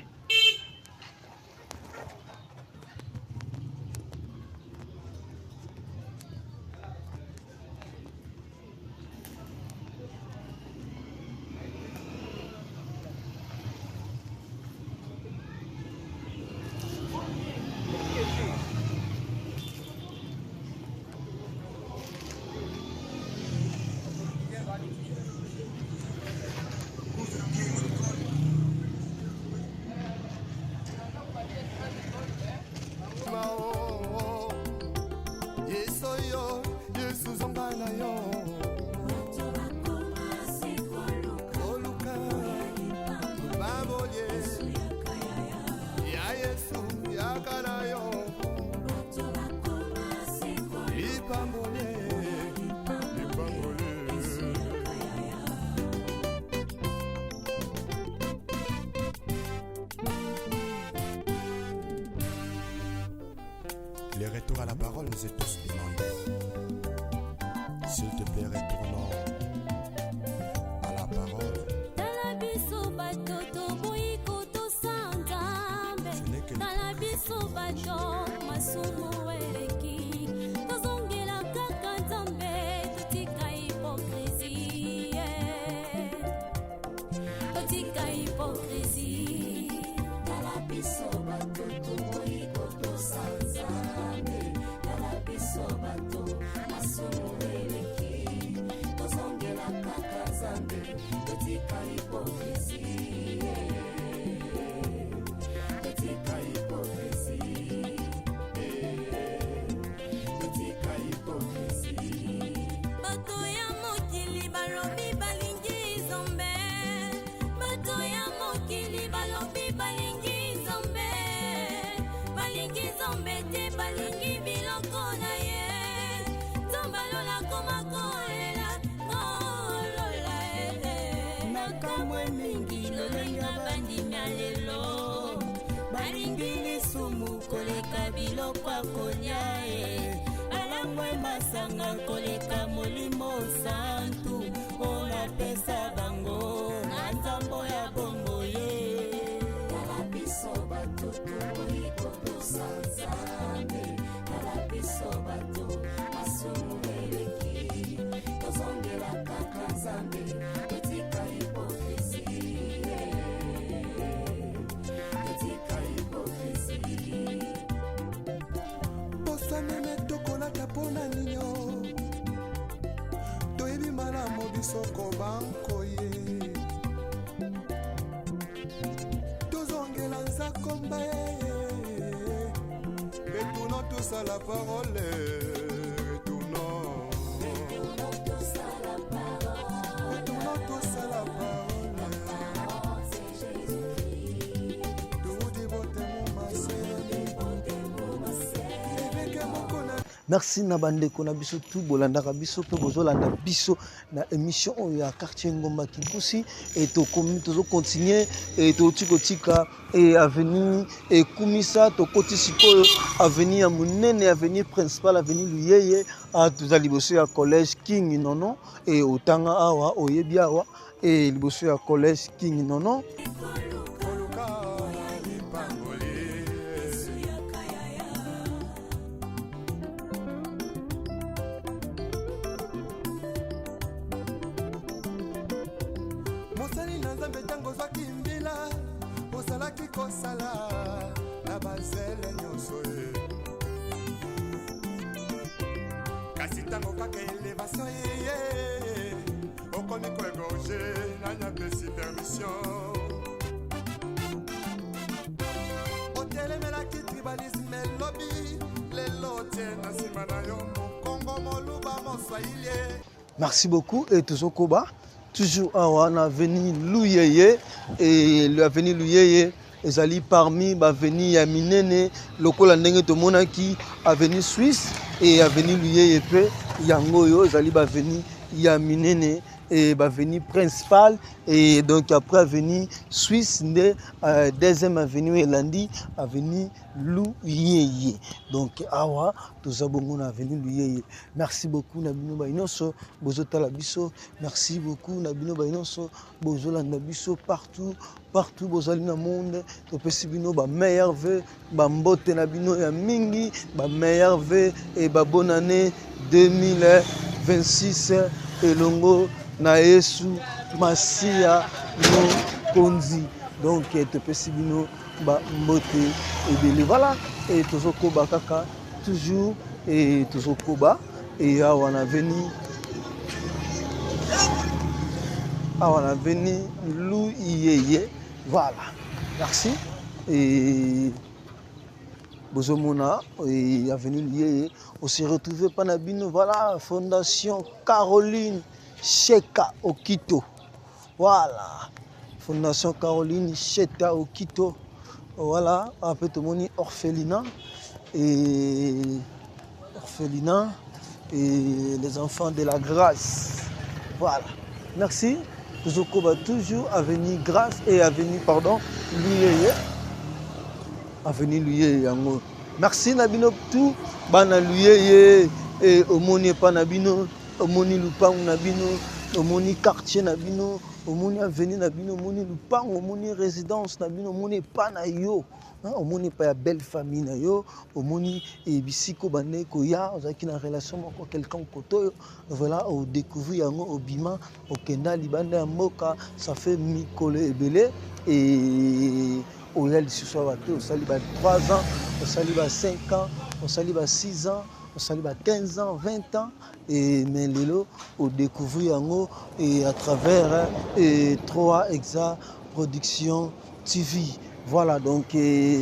Le retour à la parole nous est tous demandé. S'il te plaît, retournons à la parole. Tala biso bato toboyi kotosa Nzambe. Ce n'est que le Tala biso bato masumu eleki, tozongela kaka Nzambe, totika hypocrisie. biloko ya kolia e balangwe masanga koleka molimo santu oyo napesa bango na nzambo ya bombo ye. Tala biso bato toboyi kotosa Nzambe, tala biso bato masumu eleki, tozongela kaka Nzambe, totika hypocrisie, totika hypocrisie. Posa meme tokolata mpo na ninio toyebi malamu biso kobankoye tozongela nzakomba ye retournons tous à la parole, retournons, Retournons tous à la parole, retournons tous à la parole. Parole, c'est Jésus-Christ. Toudi botemu maseni eveke moko na Merci na bandeko na biso tout bolandaka biso mpe bozolanda biso na émission oyo ya quartier Ngomba Kinkusi. E tokomi, tozocontinue e touti kotika e avenue ekumisa, tokoti sikoyo avenue ya monene, avenue principale, avenue Luyeye. Toza liboso ya collège King Nono e otanga awa, oyebi awa e liboso ya collège King Nono. Koluka lipamboli. Mosali na Nzambe, ntango ozwaki mbila, ozalaki kosala na bazele nyonso ye, kasi ntango kaka élévation ye, okomi koégorger. Nani apesi permission? Otelemelaki tribalisme elobi, lelo otie na nsima na yo mokongo, moluba, moswahili. Merci beaucoup. Et tozokoba toujours awa na avenue Luyeye. Et l'avenue Luyeye ezali parmi baavenue ya minene lokola ndenge tomonaki avenue Suisse et avenue Luyeye mpe yango oyo ezali baavenue ya minene et baavenue principale. Et donc après avenue Suisse nde deuxième avenue elandi, avenue Luyeye. Donc awa toza bongo na avenue Luyeye. Merci beaucoup na bino bai nyonso bozotala biso, merci beaucoup na bino bai nyonso bozolanda biso partout partout bozali na monde. Topesi bino bameilleurs vœux, bambote na bino ya mingi, bameilleurs vœux e babonne année 2026 elongo na Yesu Masiya Mokonzi. Donc topesi bino bambote ebele. Voilà, e tozokoba kaka toujours e tozokoba e awa na avenue Luyeye. Voilà, merci. E bozomona e avenue Luyeye, on se retrouve pa na bino. Voilà, Fondation Caroline Sheka Okito. Voilà, Fondation Caroline Sheta Okito. Voilà, ape tomoni orphelinat et orphelinat et les Enfants de la Grâce. Voilà, merci. Tozokoba toujours avenue Grâce et avenue, pardon, Luyeye, avenue Luyeye yango. Merci na bino tout bana Luyeye. E omoni epa na bino, omoni lupangu na bino, omoni quartier na bino, omoni avenue na bino, omoni lupangu, omoni résidence na bino, omoni epa na yo, omoni epai ya belle famille na yo, omoni bisika bande koya, ozalaki na relation moko quelconque kote oyo. Voilà, odécouvrir yango, obima, okenda libanda ya mboka, ça fait mikolo ebele e oya lisusu awa te. Osali ba 3 ans, osali ba 5 ans, osali ba 6 ans, osali ba 15 ans, 20 ans et mais lelo odécouvrir yango et à travers et 3 Exa Production TV. Voilà, donc et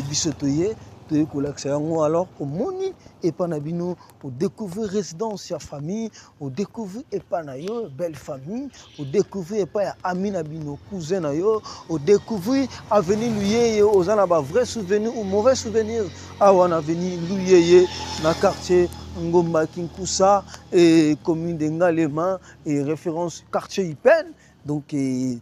biso toye toye kolakisa yango. Alors omoni epa na bino, odécouvrir résidence ya famille, odécouvrir epa na yo belle famille, odécouvrir epa ya ami na bino, cousin na yo, odécouvrir avenue Luyeye, oza na bavrai souvenir ou mauvais souvenir awa na avenue Luyeye, na quartier Ngomba Kinkusa et commune de Ngalema et référence quartier Ipen. Donc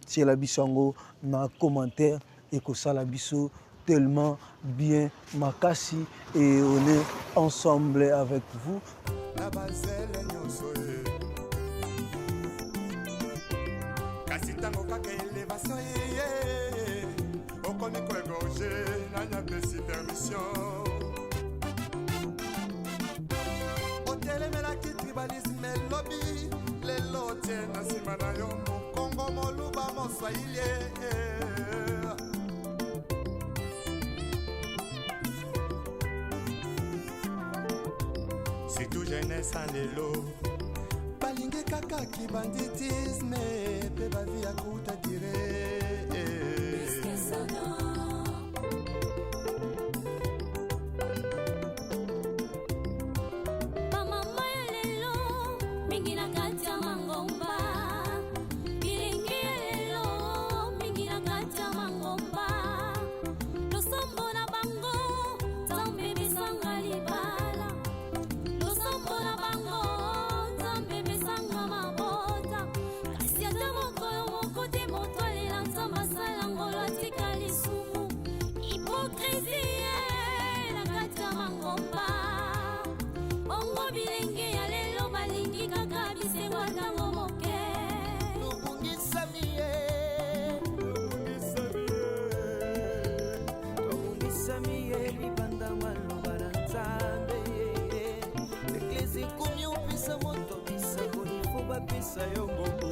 tiela biso yango na commentaire, ekosala biso tellement bien makasi et on est ensemble avec vous. Na bazele nyonso ye, kasi ntango kaka elevation ye, okomi koégorger. Nani apesi permission? Otelemelaki tribalisme elobi, lelo otie na nsima na yo Mokongo, Moluba, Moswahili. Surtout jeunesse ya lelo balingi kaka kibanditisme mpe bavie ya courte durée. Disque sonore. Bamama ya lelo mingi na kati ya mangomba, bilingi ya lelo mingi na kati ya mangomba, losambo na bango Nzambe besanga libala, losambo na bango Nzambe besanga mabota, kasi ata mokolo moko te moto alela Nzambe asala ngolo atika lisumu. Hypocrisie na kati ya mangomba. Bongo bilenge ya lelo balingi kaka bisengo ntango moke. Tobungisami ye, tobungisami ye libanda maloba na Nzambe. Eklese ekomi opesa moto bisakoli, fo bapesa yo mbongo.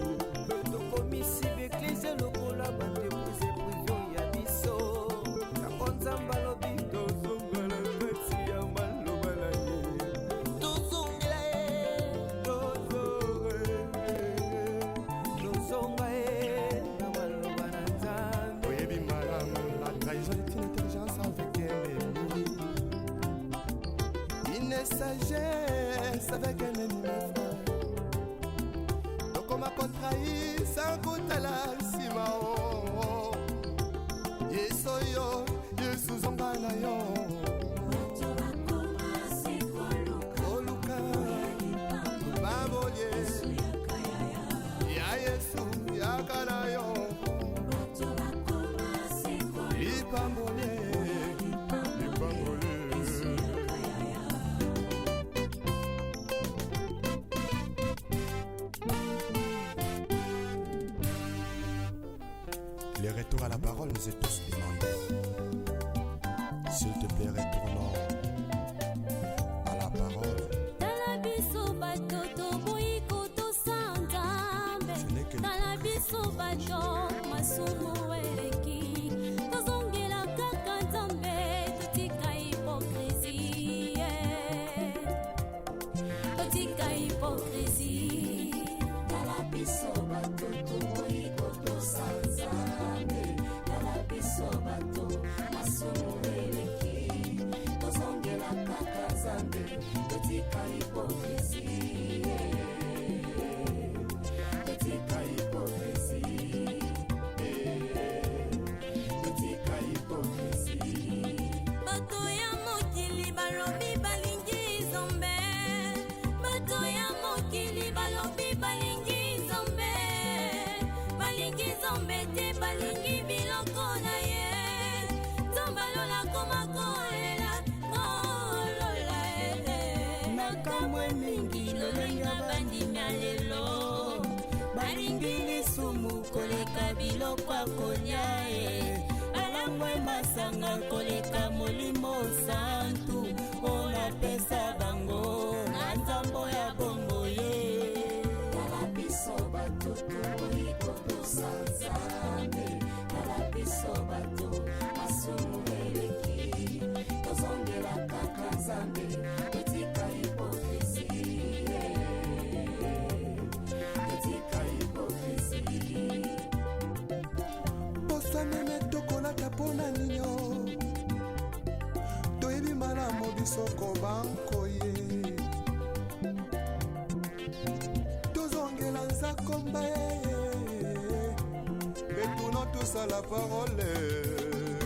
Tokomisi baeklese lokola baentreprise privée ya biso. Yango Nzambe alobi tozongela kati ya maloba na ye, tozongela ye, tozonga ye na maloba na Nzambe. Oyebi malamu, la trahison est une intelligence avec un ennemi, une sagesse avec un ennemi, mes frères. Tokoma kotrahir sans kotala nsima o. Yesu oyo, Yesu, zonga na yo. Bato bakoma se koluka Koluka babolie yaka yaya. Ya Yesu, yaka na yo. Bato bakoma se koluka Lipambolie, lipambolie. Yaka yaya. Le retour à la parole nous est tous demandé. S'il te plaît, retournons à la parole. Tala biso bato toboyi kotosa Nzambe. Ce n'est que Tala biso bato masumu eleki, tozongela kaka Nzambe, totika hypocrisie, totika hypocrisie. Tala biso bato toboyi kotosa Nzambe. Tala biso bato masumu eleki, tozongela kaka Nzambe, totika hypocrisie, totika hypocrisie, totika hypocrisie. Bato ya mokili balobi balingi Nzambe, bato ya mokili balobi balingi Nzambe, balingi Nzambe te, balingi biloko na ye. Nzambe alola koma kolela kolola. Nakamwe mingi lolenga bandimi ya lelo balingi lisumu koleka biloko ya kolia ye, balangwe masanga koleka Molimo Santu oyo napesa bango na nzambo ya bombo ye. Tala biso bato toboyi kotosa Nzambe. Tala biso bato masumu eleki, tozongela kaka Nzambe, totika hypocrisie, totika hypocrisie. Poso meme tokolata mpona ninyo, toyebi malamu biso kobanko ye. Tozongela nzakomba ye. Retournons tous à la parole,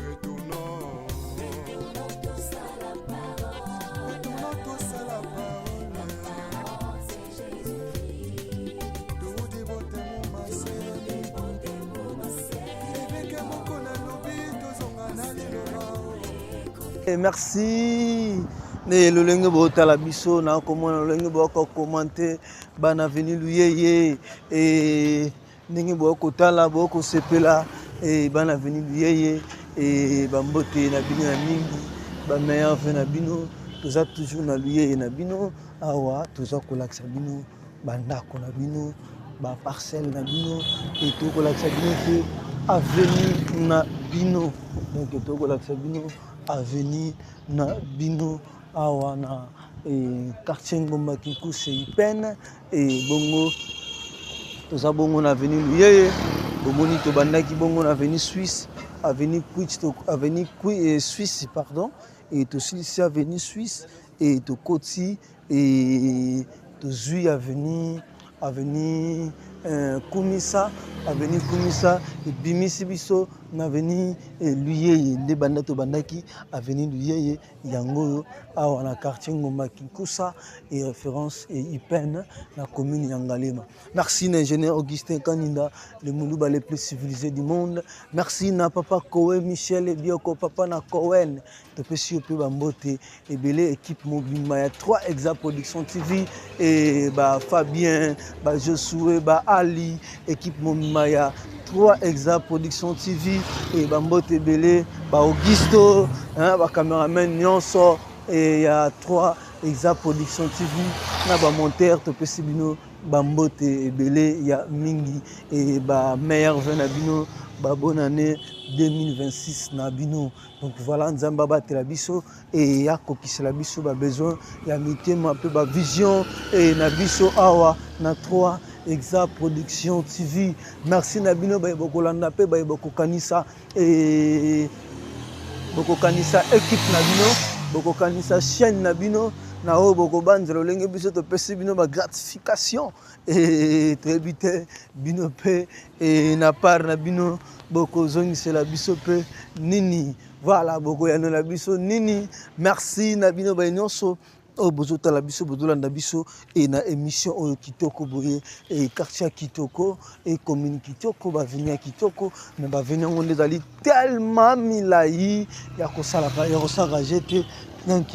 retournons. Retournons tous à la parole. Retournons tous à la parole. Parole, c'est Jésus-Christ. Toudi botemo maseni. Évêque moko nalobi tozonga na liloba. Et merci ne lolenge botala biso na komona lolenge bokokomante bana veni luyeye e ndenge bokotala bokosepela e bana veni luyeye e bambote na bino ya mingi bameilleur ve na bino toza toujours na luyeye na bino awa toza kolakisa bino bandako na bino baparcelle na bino e tokolakisa bino mpe avenue na bino donc tokolakisa bino avenue na bino awa na e, quartier Ngomba Kinkuse Ipene e bongo toza bongo na avenue Luyeye bomoni tobandaki bongo na avenue Suisse avenue Kwich avenue Kwi, Suisse pardon e tosilisi avenue Suisse e tokoti e tozwi avenue avenue Kumisa avenue Kumisa ebimisi biso na avenue Luyeye nde banda tobandaki avenue Luyeye yango oyo awa na quartier Ngomba Kinkusa et référence et IPN na commune ya Ngaliema. Merci na ingénieur Augustin Kaninda, le muluba le plus civilisé du monde. Merci na papa Koé Michel Bioko, papa na Cohen. Topesi yo mpe bambote ebele équipe mobimba ya 3 Exa Production TV et ba Fabien, ba Josué, ba Ali, équipe mobimba ya 3 Exa Production TV et bambote ebele ba Augusto, hein, ba cameraman nyonso et ya 3 Exa Production TV na ba monteur topesi bino bambote ebele ya mingi et ba meilleur vœux na bino ba bonne année 2026 na bino. Donc voilà, Nzambe abatela biso et akokisela biso ba besoin ya mitema pe ba vision et na biso awa na 3 Exa Production TV. Merci na bino baye bokolanda pe baye bokokanisa et bokokanisa équipe na bino, bokokanisa chaîne na bino na oyo bokobanzela lolenge biso topesi bino ba gratification et toyebi te bino pe et na part na bino bokozongisela biso pe nini. Voilà, bokoyanola biso nini. Merci na bino baye nyonso oyo bozotala biso, bozolanda biso e na émission oyo kitoko boye e quartier ya kitoko e commune kitoko, baveni ya kitoko, mais baveni yango nde ezali tellement milai ya kosalaka ya kosala jete. Donc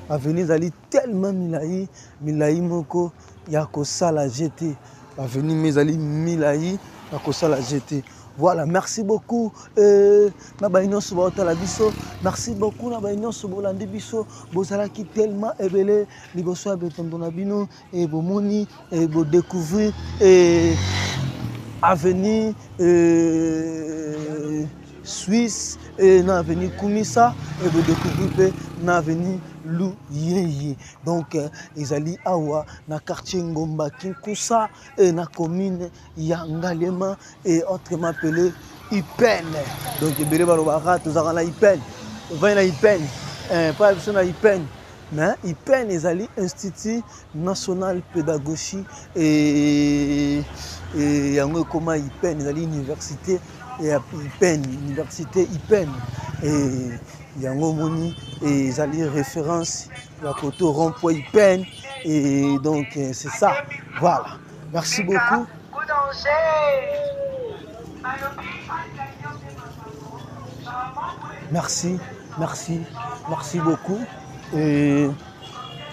baveni ezali tellement milai milai moko ya kosala jete, baveni mais ezali milai ya kosala jete. Voilà, merci beaucoup na baye nyonso baotala biso, merci beaucoup na baye nyonso bolandi biso, bozalaki tellement ebele liboso ya betondo na bino et bomoni et bodécouvrir et avenue Suisse et na avenue Kumisa et bodécouvrir pe na avenue Luyeye. Donc ezali awa na quartier Ngomba Kinkusa et na commune ya Ngaliema et autrement appelé IPN. Donc ebele balobaka tozalaka na IPN, ovandi na IPN, pa biso na IPN, mais IPN ezali Institut National Pédagogie et yango ekoma IPN, ezali université ya IPN, université IPN et yango omoni ezali référence ya koto rond-point IPN et donc c'est ça. Voilà, merci beaucoup. Merci, merci, merci beaucoup. Et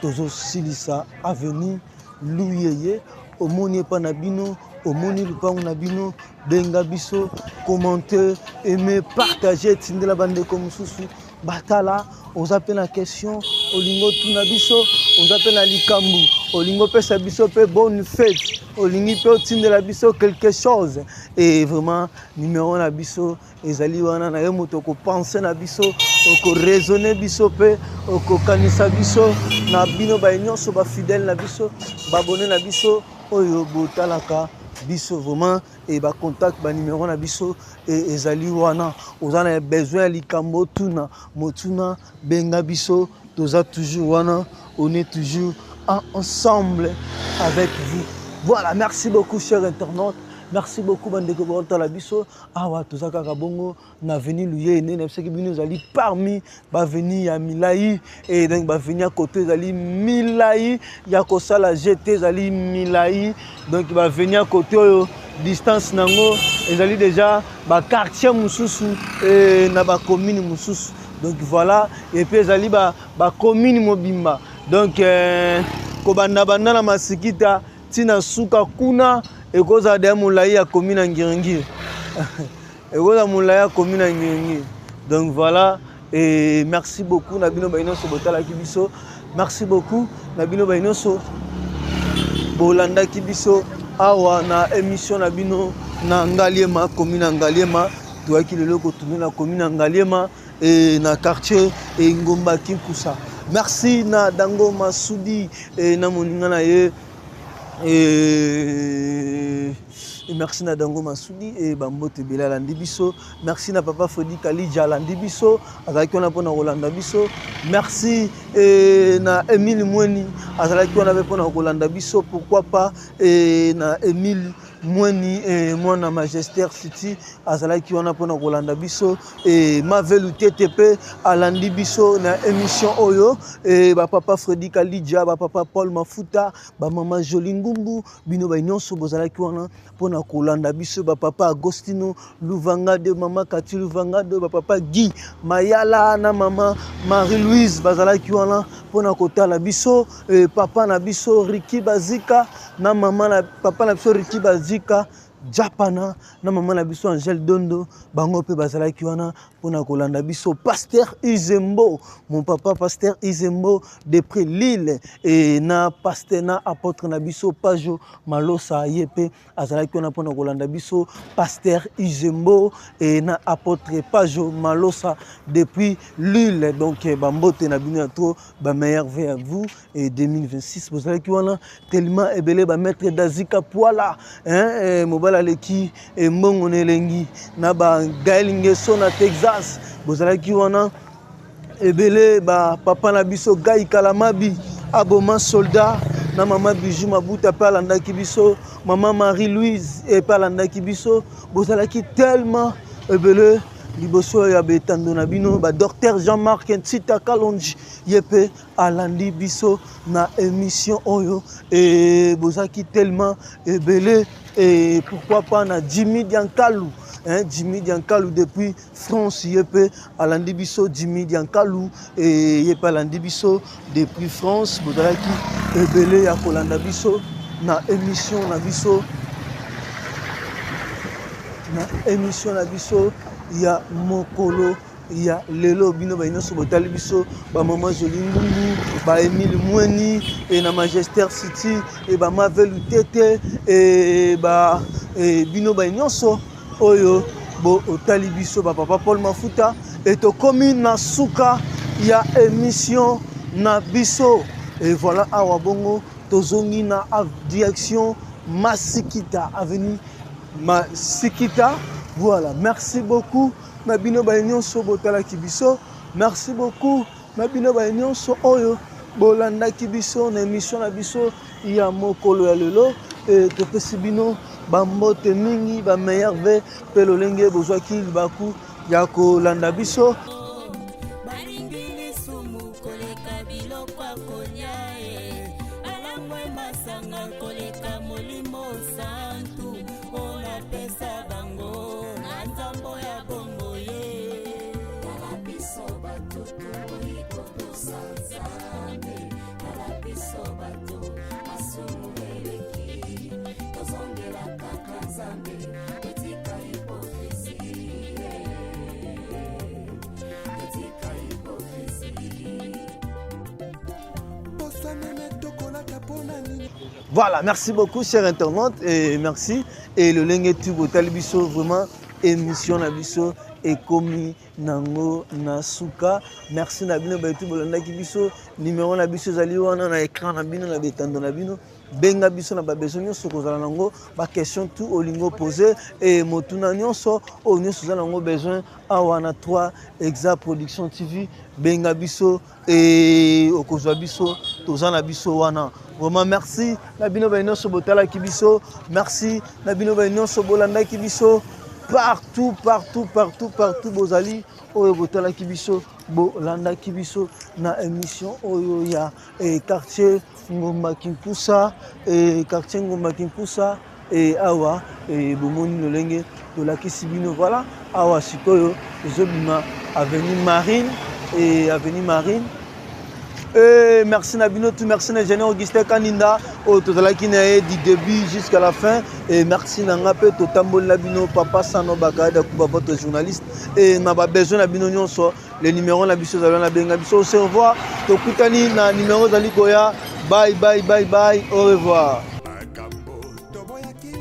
tozosilisa avenue Luyeye, omoni epa na bino, omoni lupango na bino, benga biso, commenter, aimer, partager, tindela bandeko mosusu batala. Oza pe na question, olingo tuna biso, oza pe na likambo, olingo pesa biso pe bonne fête, olingi pe otindela biso quelque chose. Et vraiment numéro na biso ezali wana na yo moto okopense na biso, okoraisonner biso pe okokanisa biso na bino baye nyonso ba fidèle na biso, ba abonné na biso oyo botalaka biso vraiment. Et ba contact ba numéro na biso et ezali wana. Oza na besoin ya likambo tuna motuna, benga biso, toza toujours wana, on est toujours ensemble avec vous. Voilà, merci beaucoup chers internautes, merci beaucoup bandeko botala biso awa toza kaka bongo na avenue Luyeye nde na biso bino ezali parmi ba avenue ya milai et donc ba avenue ya koto ezali milai ya kosala GT ezali milai. Donc ba avenue ya koto oyo distance nango ezali déjà ba quartier mosusu et na ba commune mosusu. Donc voilà, et puis ezali ba ba commune mobimba. Donc euh, kobanda banda na Masikita ti na suka kuna ekozala deya molai ya commune ya Ngiringiri. Ekozala molai ya commune ya Ngiringiri. Donc voilà, et merci beaucoup na bino baye nyonso botalaki biso. Merci beaucoup na bino baye nyonso bolandaki biso awa na émission na bino na Ngaliema, commune ya Ngaliema. Toyaki lelo kotourne na commune ya Ngaliema et na quartier et Ngomba Kinkusa. Merci na Dango Masudi et na moninga na ye et merci na Dango Masudi et bambote ebele alandi biso. Merci na papa Fredi Kalidja alandi biso, azalaki wana mpona kolanda biso. Merci et na Emile Mweni azalaki wana mpe mpona kolanda biso. Pourquoi pas et na Emile Mweni et mwana Majester City azalaki wana mpona kolanda biso. Et Mavelu Tete mpe alandi biso na émission oyo. Et ba papa Fredi Kalidja, ba papa Paul Mafuta, ba mama Jolie Ngumbu, bino ba nyonso bozalaki wana mpona kolanda biso. Ba papa Agostino Luvangade, mama Kati Luvangade, ba papa Guy Mayala na mama Marie-Louise bazalaki wana mpona kotala biso. Et papa na biso Ricky Bazika na mama na papa na biso Ricky Bazika Japana na mama na biso Angèle Dondo, bango pe bazalaki wana mpona kolanda biso. Pasteur Izembo, mon papa Pasteur Izembo depuis Lille, et na pasteur na apôtre na biso Pajo Malosa ye pe azalaki wana mpona kolanda biso. Pasteur Izembo et na apôtre Pajo Malosa depuis Lille. Donc bambote na bino ya trop, ba meilleurs vœux à vous et 2026 bozalaki wana tellement ebele. Ba maître Dazika Poila, hein, eh, mobala aleki eh, mbongo na elengi na ba Gaël Ngeso na Texas bozalaki wana ebele. Ba papa na biso Guy Kalamabi aboma soldat na mama Bijou Mabuta pe alandaki biso, mama Marie-Louise pe alandaki biso. Bozalaki tellement ebele liboso ya betando na bino. Ba docteur Jean-Marc Ntita Kalonji ye pe alandi biso na émission oyo. Et bozalaki tellement ebele. Et pourquoi pas na Jimmy Diankalu, hein, Jimmy Diankalu depuis France ye pe alandi biso. Jimmy Diankalu et ye pe alandi biso depuis France. Bozalaki ebele ya kolanda biso na émission na biso, na émission na biso ya mokolo ya lelo. Bino baye nyonso botali biso, ba mama Jolie Ngungu, ba Emile Mweni et na Manchester City et ba Mavelu Tete et ba et bino baye nyonso oyo botali biso, ba papa Paul Mafuta. Et tokomi na suka ya émission na biso. Et voilà, awa bongo tozongi na direction Masikita, avenue Masikita. Voilà, merci beaucoup na bino baye nyonso botalaki biso. Merci beaucoup na bino baye nyonso oyo bolandaki biso na émission na biso ya mokolo ya lelo. E topesi bino bambote mingi, ba meilleurs vœux pe lolenge bozwaki libaku ya kolanda biso. Balingi lisumu koleka biloko ya kolia e, balangwe masanga koleka molimo santu oyo napesa bango na nzambo ya bombo ye. Tala biso bato tokoki kotosa Nzambe, tala biso bato masumu eleki, tozongela kaka Nzambe, totika hypocrisie, totika hypocrisie. Voilà, merci beaucoup, chers internautes, et merci. Et le lenge tu botali biso vraiment émission na biso ekomi nango na suka. Merci na bino bayetu bolandaki biso. Numéro na biso ezali wana na écran na bino, na betando na bino. Benga biso na ba besoin nyonso kozala nango, ba question tout olingo poser et motuna nyonso oyo nyonso oza nango besoin awa na 3 Exa Production TV. Benga biso et okozwa biso, toza na biso wana. Vraiment merci na bino baye nyonso botalaki biso. Merci na bino baye nyonso bolandaki biso partout, partout, partout, partout bozali oyo botalaki biso, bolandaki biso na émission oyo ya quartier Ngomba Kinkusa, quartier Ngomba Kinkusa. Et awa bomoni lolenge tolakisi bino. Voilà, awa sikoyo tozobima avenue Marine. Et avenue Marine. Et merci na bino tout, merci na ingénieur Augustin Kaninda oyo tozalaki na ye du début jusqu'à la fin. Et merci na nga mpe totamboli na bino papa Sano Bakayada Kuba, votre journaliste. Et na ba besoin na bino nyonso, le numéro na biso ezali wana, benga biso. Au revoir, tokutani na numéro ezali koya. Bye bye bye bye, au revoir. Makambo toboyaki.